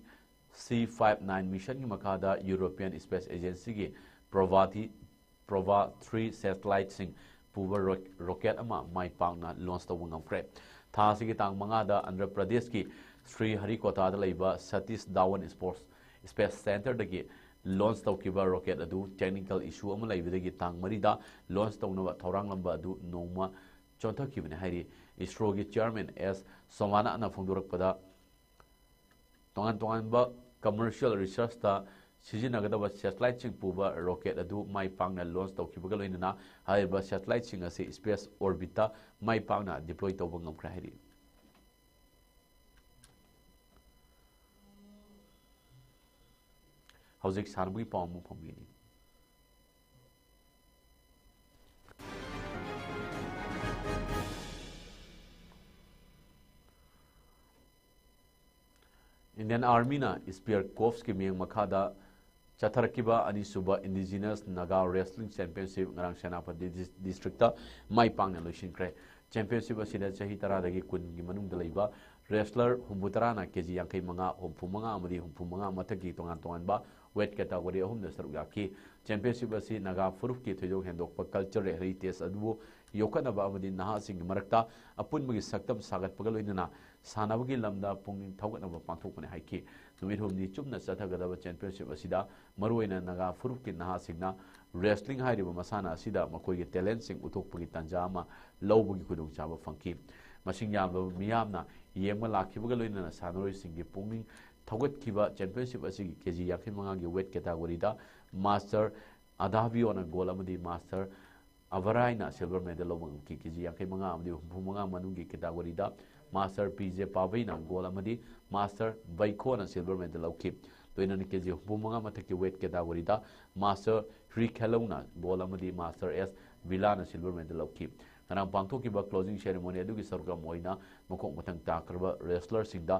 C five nine missionꯒꯤ ꯃꯈꯥꯗ European Space Agencyꯒꯤ Provathi, Prova three satelliteꯁꯤꯡ ꯄꯨꯕ ro-, rocket ꯑꯃ ꯃꯥꯏ ꯄꯥꯛꯅ launch ꯇꯧꯕ ꯉꯝꯈ꯭ꯔꯦ꯫ ꯊꯥ ꯑꯁꯤꯒꯤ ꯇꯥꯡ ꯃꯉꯥꯗ ꯑꯟꯙ꯭ꯔ ꯄ꯭ꯔꯗꯦꯁꯀꯤ ꯁ꯭ꯔꯤ ꯍꯔꯤꯀꯣꯇꯥꯗ ꯂꯩꯕ Satish Dhawan sports space ꯁꯦꯟꯇꯔꯗꯒꯤ launch ꯇꯧꯈꯤꯕ ꯔꯣꯀꯦꯠ ꯑꯗꯨ ꯇꯦꯛꯅꯤꯀꯦꯜ ꯏꯁꯨ ꯑꯃ ꯂꯩꯕꯗꯒꯤ ꯇꯥꯡ ꯃꯔꯤꯗ ꯂꯣꯟꯆ ꯇꯧꯅꯕ ꯊꯧꯔꯥꯡꯂꯝꯕ ꯑꯗꯨ ꯅꯣꯡꯃ ꯆꯣꯟꯊꯈꯤꯕꯅꯤ ꯍꯥꯏꯔꯤ꯫ ꯏꯁꯔꯣꯒꯤ ꯆꯤꯌꯔꯃꯦꯟ ꯑꯦꯁ ꯁꯣꯃꯥꯅꯥꯅ ꯐꯣꯡꯗꯣꯔꯛꯄꯗ, ꯇꯣꯉꯥꯟ ꯇꯣꯉꯥꯟꯕ ꯀꯃꯔꯁꯤꯌꯦꯜ ꯔꯤꯁꯔꯆꯇ ꯁꯤꯖꯤꯟꯅꯒꯗꯕ ꯁꯦꯇꯦꯂꯥꯏꯠꯁꯤꯡ ꯄꯨꯕ ꯔꯣꯀꯦꯠ ꯑꯗꯨ ꯃꯥꯏ ꯄꯥꯛꯅ ꯂꯣꯟꯆ ꯇꯧꯈꯤꯕꯒ ꯂꯣꯏꯅꯅ ꯍꯥꯏꯔꯤꯕ ꯁꯦꯇꯦꯂꯥꯏꯠꯁꯤꯡ ꯑꯁꯤ ꯁ꯭ꯄꯦꯁ ꯑꯣꯔꯕꯤꯠꯇ ꯃꯥꯏ ꯄꯥꯛꯅ ꯗꯤꯄ꯭ꯂꯣꯏ ꯇꯧꯕ ꯉꯝꯈ꯭ꯔꯦ ꯍꯥꯏꯔꯤ꯫ ꯍꯧꯖꯤꯛ ꯁꯥꯟꯅꯕꯒꯤ ꯄꯥꯎ ꯑꯃ ꯐꯪꯕꯤꯒꯅꯤ꯫ ꯏꯟꯗꯤꯌꯟ ꯑꯥꯔꯃꯤꯅ ꯁ꯭ꯄꯤꯌꯔ ꯀꯣꯔꯞꯁꯀꯤ ꯃꯤꯠꯌꯦꯡ ꯃꯈꯥꯗ ꯆꯠꯊꯔꯛꯈꯤꯕ ꯑꯅꯤꯁꯨꯕ ꯏꯟꯗꯤꯖꯤꯅꯁ ꯅꯥꯒꯥ ꯔꯦꯁꯂꯤꯡ ꯆꯦꯝꯄꯤꯌꯟꯁꯤꯞ ꯉꯔꯥꯡ ꯁꯦꯅꯥꯄꯇꯤ ꯗꯤꯁ-, ꯗꯤꯁꯇ꯭ꯔꯤꯛꯇ ꯃꯥꯏ ꯄꯥꯛꯅ ꯂꯣꯏꯁꯤꯟꯈ꯭ꯔꯦ꯫ ꯆꯦꯝꯄꯤꯌꯟꯁꯤꯞ ꯑꯁꯤꯗ ꯆꯍꯤ ꯇꯔꯥꯗꯒꯤ ꯀꯨꯟꯒꯤ ꯃꯅꯨꯡꯗ ꯂꯩꯕ ꯔꯦꯁꯂꯔ ꯍꯨꯝꯐꯨ ꯇꯔꯥꯅ ꯀꯦ ꯖꯤ ꯌꯥꯡꯈꯩ ꯃꯉꯥ, ꯍꯨꯝꯐꯨ ꯃꯉꯥ ꯑꯃꯗꯤ ꯍꯨꯝꯐꯨ ꯃꯉꯥ ꯃꯊꯛꯀꯤ ꯇꯣꯉꯥꯟ ꯇꯣꯉꯥꯟꯕ ꯋꯦꯠ ꯀꯦꯇꯥꯒꯣꯔꯤ ꯑꯍꯨꯝꯗ ꯁꯔꯨꯛ ꯌꯥꯈꯤ꯫ ꯆꯦꯝꯄꯤꯌꯟꯁꯤꯞ ꯑꯁꯤ ꯅꯥꯒꯥ ꯐꯨꯔꯨꯞꯀꯤ ꯊꯣꯏꯗꯣꯛ ꯍꯦꯟꯗꯣꯛꯄ ꯀꯜꯆꯔꯦꯜ ꯍꯦꯔꯤꯇꯦꯖ ꯑꯗꯨꯕꯨ ꯌꯣꯛꯈꯠꯅꯕ ꯑꯃꯗꯤ ꯅꯍꯥꯁꯤꯡꯒꯤ ꯃꯔꯛꯇ ꯑꯄꯨꯟꯕꯒꯤ ꯁꯛꯇꯝ ꯁꯥꯒꯠꯄꯒ ꯂꯣꯏꯅꯅ ꯁꯥꯟꯅꯕꯒꯤ ꯂꯝꯗ ꯄꯨꯛꯅꯤꯡ ꯊꯧꯒꯠꯅꯕ ꯄꯥꯡꯊꯣꯛꯄꯅꯤ ꯍꯥꯏꯈꯤ꯫ ꯅꯨꯃꯤꯠ ꯍꯨꯝꯅꯤ ꯆꯨꯞꯅ ꯆꯠꯊꯒꯗꯕ ꯆꯦꯝꯄꯤꯌꯟꯁꯤꯞ ꯑꯁꯤꯗ ꯃꯔꯨꯑꯣꯏꯅ ꯅꯥꯒꯥ ꯐꯨꯔꯨꯞꯀꯤ ꯅꯍꯥꯁꯤꯡꯅ ꯔꯦꯁꯂꯤꯡ ꯍꯥꯏꯔꯤꯕ ꯃꯁꯥꯟꯅ ꯑꯁꯤꯗ ꯃꯈꯣꯏꯒꯤ ꯇꯦꯂꯦꯟꯠꯁꯤꯡ ꯎꯠꯊꯣꯛꯄꯒꯤ ꯇꯥꯟꯖꯥ ꯑꯃ ꯂꯧꯕꯒꯤ ꯈꯨꯗꯣꯡꯆꯥꯕ ꯐꯪꯈꯤ꯫ ꯃꯁꯤꯡ ꯌꯥꯝꯂꯕ ꯃꯤꯌꯥꯝꯅ ꯌꯦꯡꯕ ꯂꯥꯛꯈꯤꯕꯒ ꯂꯣꯏꯅꯅ ꯁꯥꯟꯅꯔꯣꯏꯁꯤꯡꯒꯤ ꯄꯨꯛꯅꯤꯡ ꯊꯧꯒꯠꯈꯤꯕ ꯆꯦꯝꯄꯤꯌꯟꯁꯤꯞ ꯑꯁꯤꯒꯤ ꯀꯦ ꯖꯤ ꯌꯥꯡꯈꯩ ꯃꯉꯥꯒꯤ ꯋꯦꯠ ꯀꯦꯇꯥꯒꯣꯔꯤꯗ ꯃꯥꯁꯇꯔ ꯑꯗꯥꯕꯤꯌꯣꯅ ꯒꯣꯜ ꯑꯃꯗꯤ ꯃꯥꯁꯇꯔ ꯑꯚꯔꯥꯏꯅ ꯁꯤꯜꯚꯔ ꯃꯦꯗꯜ ꯂꯧꯕ ꯉꯝꯈꯤ꯫ ꯀꯦ ꯖꯤ ꯌꯥꯡꯈꯩ ꯃꯉꯥ ꯑꯃꯗꯤ ꯍꯨꯝꯐꯨ ꯃꯉꯥ ꯃꯅꯨꯡꯒꯤ ꯀꯦꯇꯥꯒꯣꯔꯤꯗ ꯃꯥꯁꯇꯔ ꯄꯤ ꯖꯦ ꯄꯥꯕꯩꯅ ꯒꯣꯜ ꯑꯃꯗꯤ ꯃꯥꯁꯇꯔ ꯕꯩꯈꯣꯅ ꯁꯤꯜꯚꯔ ꯃꯦꯗꯜ ꯂꯧꯈꯤ꯫ ꯂꯣꯏꯅꯅ ꯀꯦ ꯖꯤ ꯍꯨꯝꯐꯨ ꯃꯉꯥ ꯃꯊꯛꯀꯤ ꯋꯦꯠ ꯀꯦꯇꯥꯒꯣꯔꯤꯗ ꯃꯥꯁꯇꯔ ꯍ꯭ꯔꯤ ꯈꯦꯂꯧꯅ ꯒꯣꯜ ꯑꯃꯗꯤ ꯃꯥꯁꯇꯔ ꯑꯦꯁ ꯕꯤꯂꯥꯅ ꯁꯤꯜꯚꯔ ꯃꯦꯗꯜ ꯂꯧꯈꯤ꯫ ꯉꯔꯥꯡ ꯄꯥꯡꯊꯣꯛꯈꯤꯕ ꯀ꯭ꯂꯣꯖꯤꯡ ꯁꯦꯔꯦꯃꯣꯅꯤ ꯑꯗꯨꯒꯤ ꯁꯔꯨꯛ ꯑꯃ ꯑꯣꯏꯅ ꯃꯈꯣꯡ ꯃꯊꯪ ꯇꯥꯈ꯭ꯔꯕ ꯔꯦꯁꯂꯔꯁꯤꯡꯗ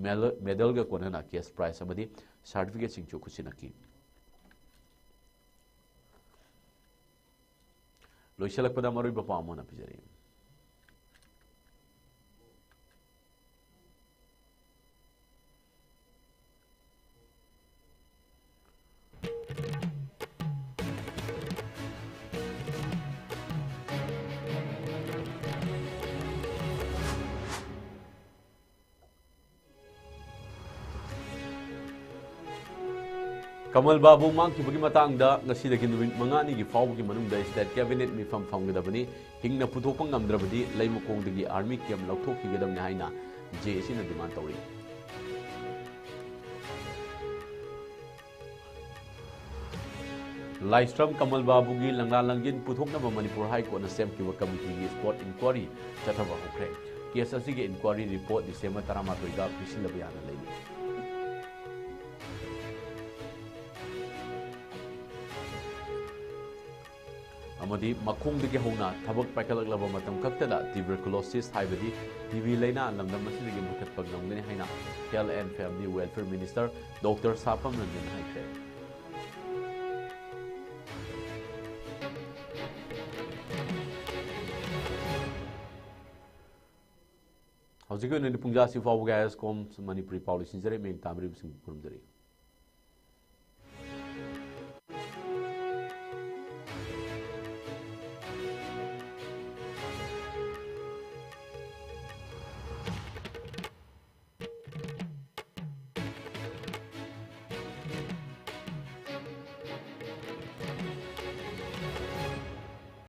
ꯃꯦꯂ-, ꯃꯦꯗꯜꯒ ꯀꯣꯟꯅꯅ ꯀꯦꯁ ꯄ꯭ꯔꯥꯏꯖ ꯑꯃꯗꯤ ꯁꯥꯔꯇꯤꯐꯤꯀꯦꯠꯁꯤꯡꯁꯨ ꯈꯨꯠꯁꯤꯟꯅꯈꯤ꯫ ꯂꯣꯏꯁꯤꯜꯂꯛꯄꯗ ꯃꯔꯨꯑꯣꯏꯕ ꯄꯥꯎ ꯑꯃ ꯄꯤꯖꯔꯤ꯫ ꯀꯃꯜ ꯕꯥꯕꯨ ꯃꯥꯡꯈꯤꯕꯒꯤ ꯃꯇꯥꯡꯗ ꯉꯁꯤꯗꯒꯤ ꯅꯨꯃꯤꯠ ꯃꯉꯥꯅꯤꯒꯤ ꯐꯥꯎꯕꯒꯤ ꯃꯅꯨꯡꯗ State Cabinet ꯃꯤꯐꯝ ꯐꯝꯒꯗꯕꯅꯤ꯫ ꯍꯤꯡꯅ ꯄꯨꯊꯣꯛꯄ ꯉꯝꯗ꯭ꯔꯕꯗꯤ ꯂꯩꯃꯈꯣꯡꯗꯒꯤ army camp ꯂꯧꯊꯣꯛꯈꯤꯒꯗꯕꯅꯤ ꯍꯥꯏꯅ JACꯅ demand ꯇꯧꯔꯤ꯫ ꯂꯥꯏꯁ꯭ꯔꯝ ꯀꯃꯜ ꯕꯥꯕꯨꯒꯤ ꯂꯪꯂꯥ ꯂꯪꯖꯤꯟ ꯄꯨꯊꯣꯛꯅꯕ ꯃꯅꯤꯄꯨꯔ High Courtꯅ ꯁꯦꯝꯈꯤꯕ committeeꯒꯤ spot inquiry ꯆꯠꯊꯕ ꯍꯧꯈ꯭ꯔꯦ꯫ Case ꯑꯁꯤꯒꯤ inquiry report December ꯇꯔꯥꯃꯥꯊꯣꯏꯗ ꯄꯤꯁꯤꯜꯂꯕ ꯌꯥꯅ ꯂꯩꯔꯤ꯫ ꯑꯃꯗꯤ ꯃꯈꯣꯡꯗꯒꯤ ꯍꯧꯅ ꯊꯕꯛ ꯄꯥꯏꯈꯠꯂꯛꯂꯕ ꯃꯇꯝ ꯈꯛꯇꯗ tuberculosis ꯍꯥꯏꯕꯗꯤ TB ꯂꯩꯅꯥ ꯂꯝꯗꯝ ꯑꯁꯤꯗꯒꯤ ꯃꯨꯊꯠꯄ ꯉꯝꯒꯅꯤ ꯍꯥꯏꯅ Health and Family Welfare Minister Doctor ꯁꯥꯄꯝ Ranjan ꯍꯥꯏꯈ꯭ꯔꯦ꯫ ꯍꯧꯖꯤꯛꯀꯤ ꯑꯣꯏꯅꯗꯤ ꯄꯨꯡꯖꯥꯁꯤ ꯐꯥꯎꯕꯒꯤ IAS Com ꯃꯅꯤꯄꯨꯔꯤ ꯄꯥꯎ ꯂꯣꯏꯁꯤꯟꯖꯔꯦ꯫ ꯃꯤꯌꯦꯡ ꯇꯥꯕꯤꯔꯤꯕꯁꯤꯡꯕꯨ ꯈꯨꯔꯨꯝꯖꯔꯤ꯫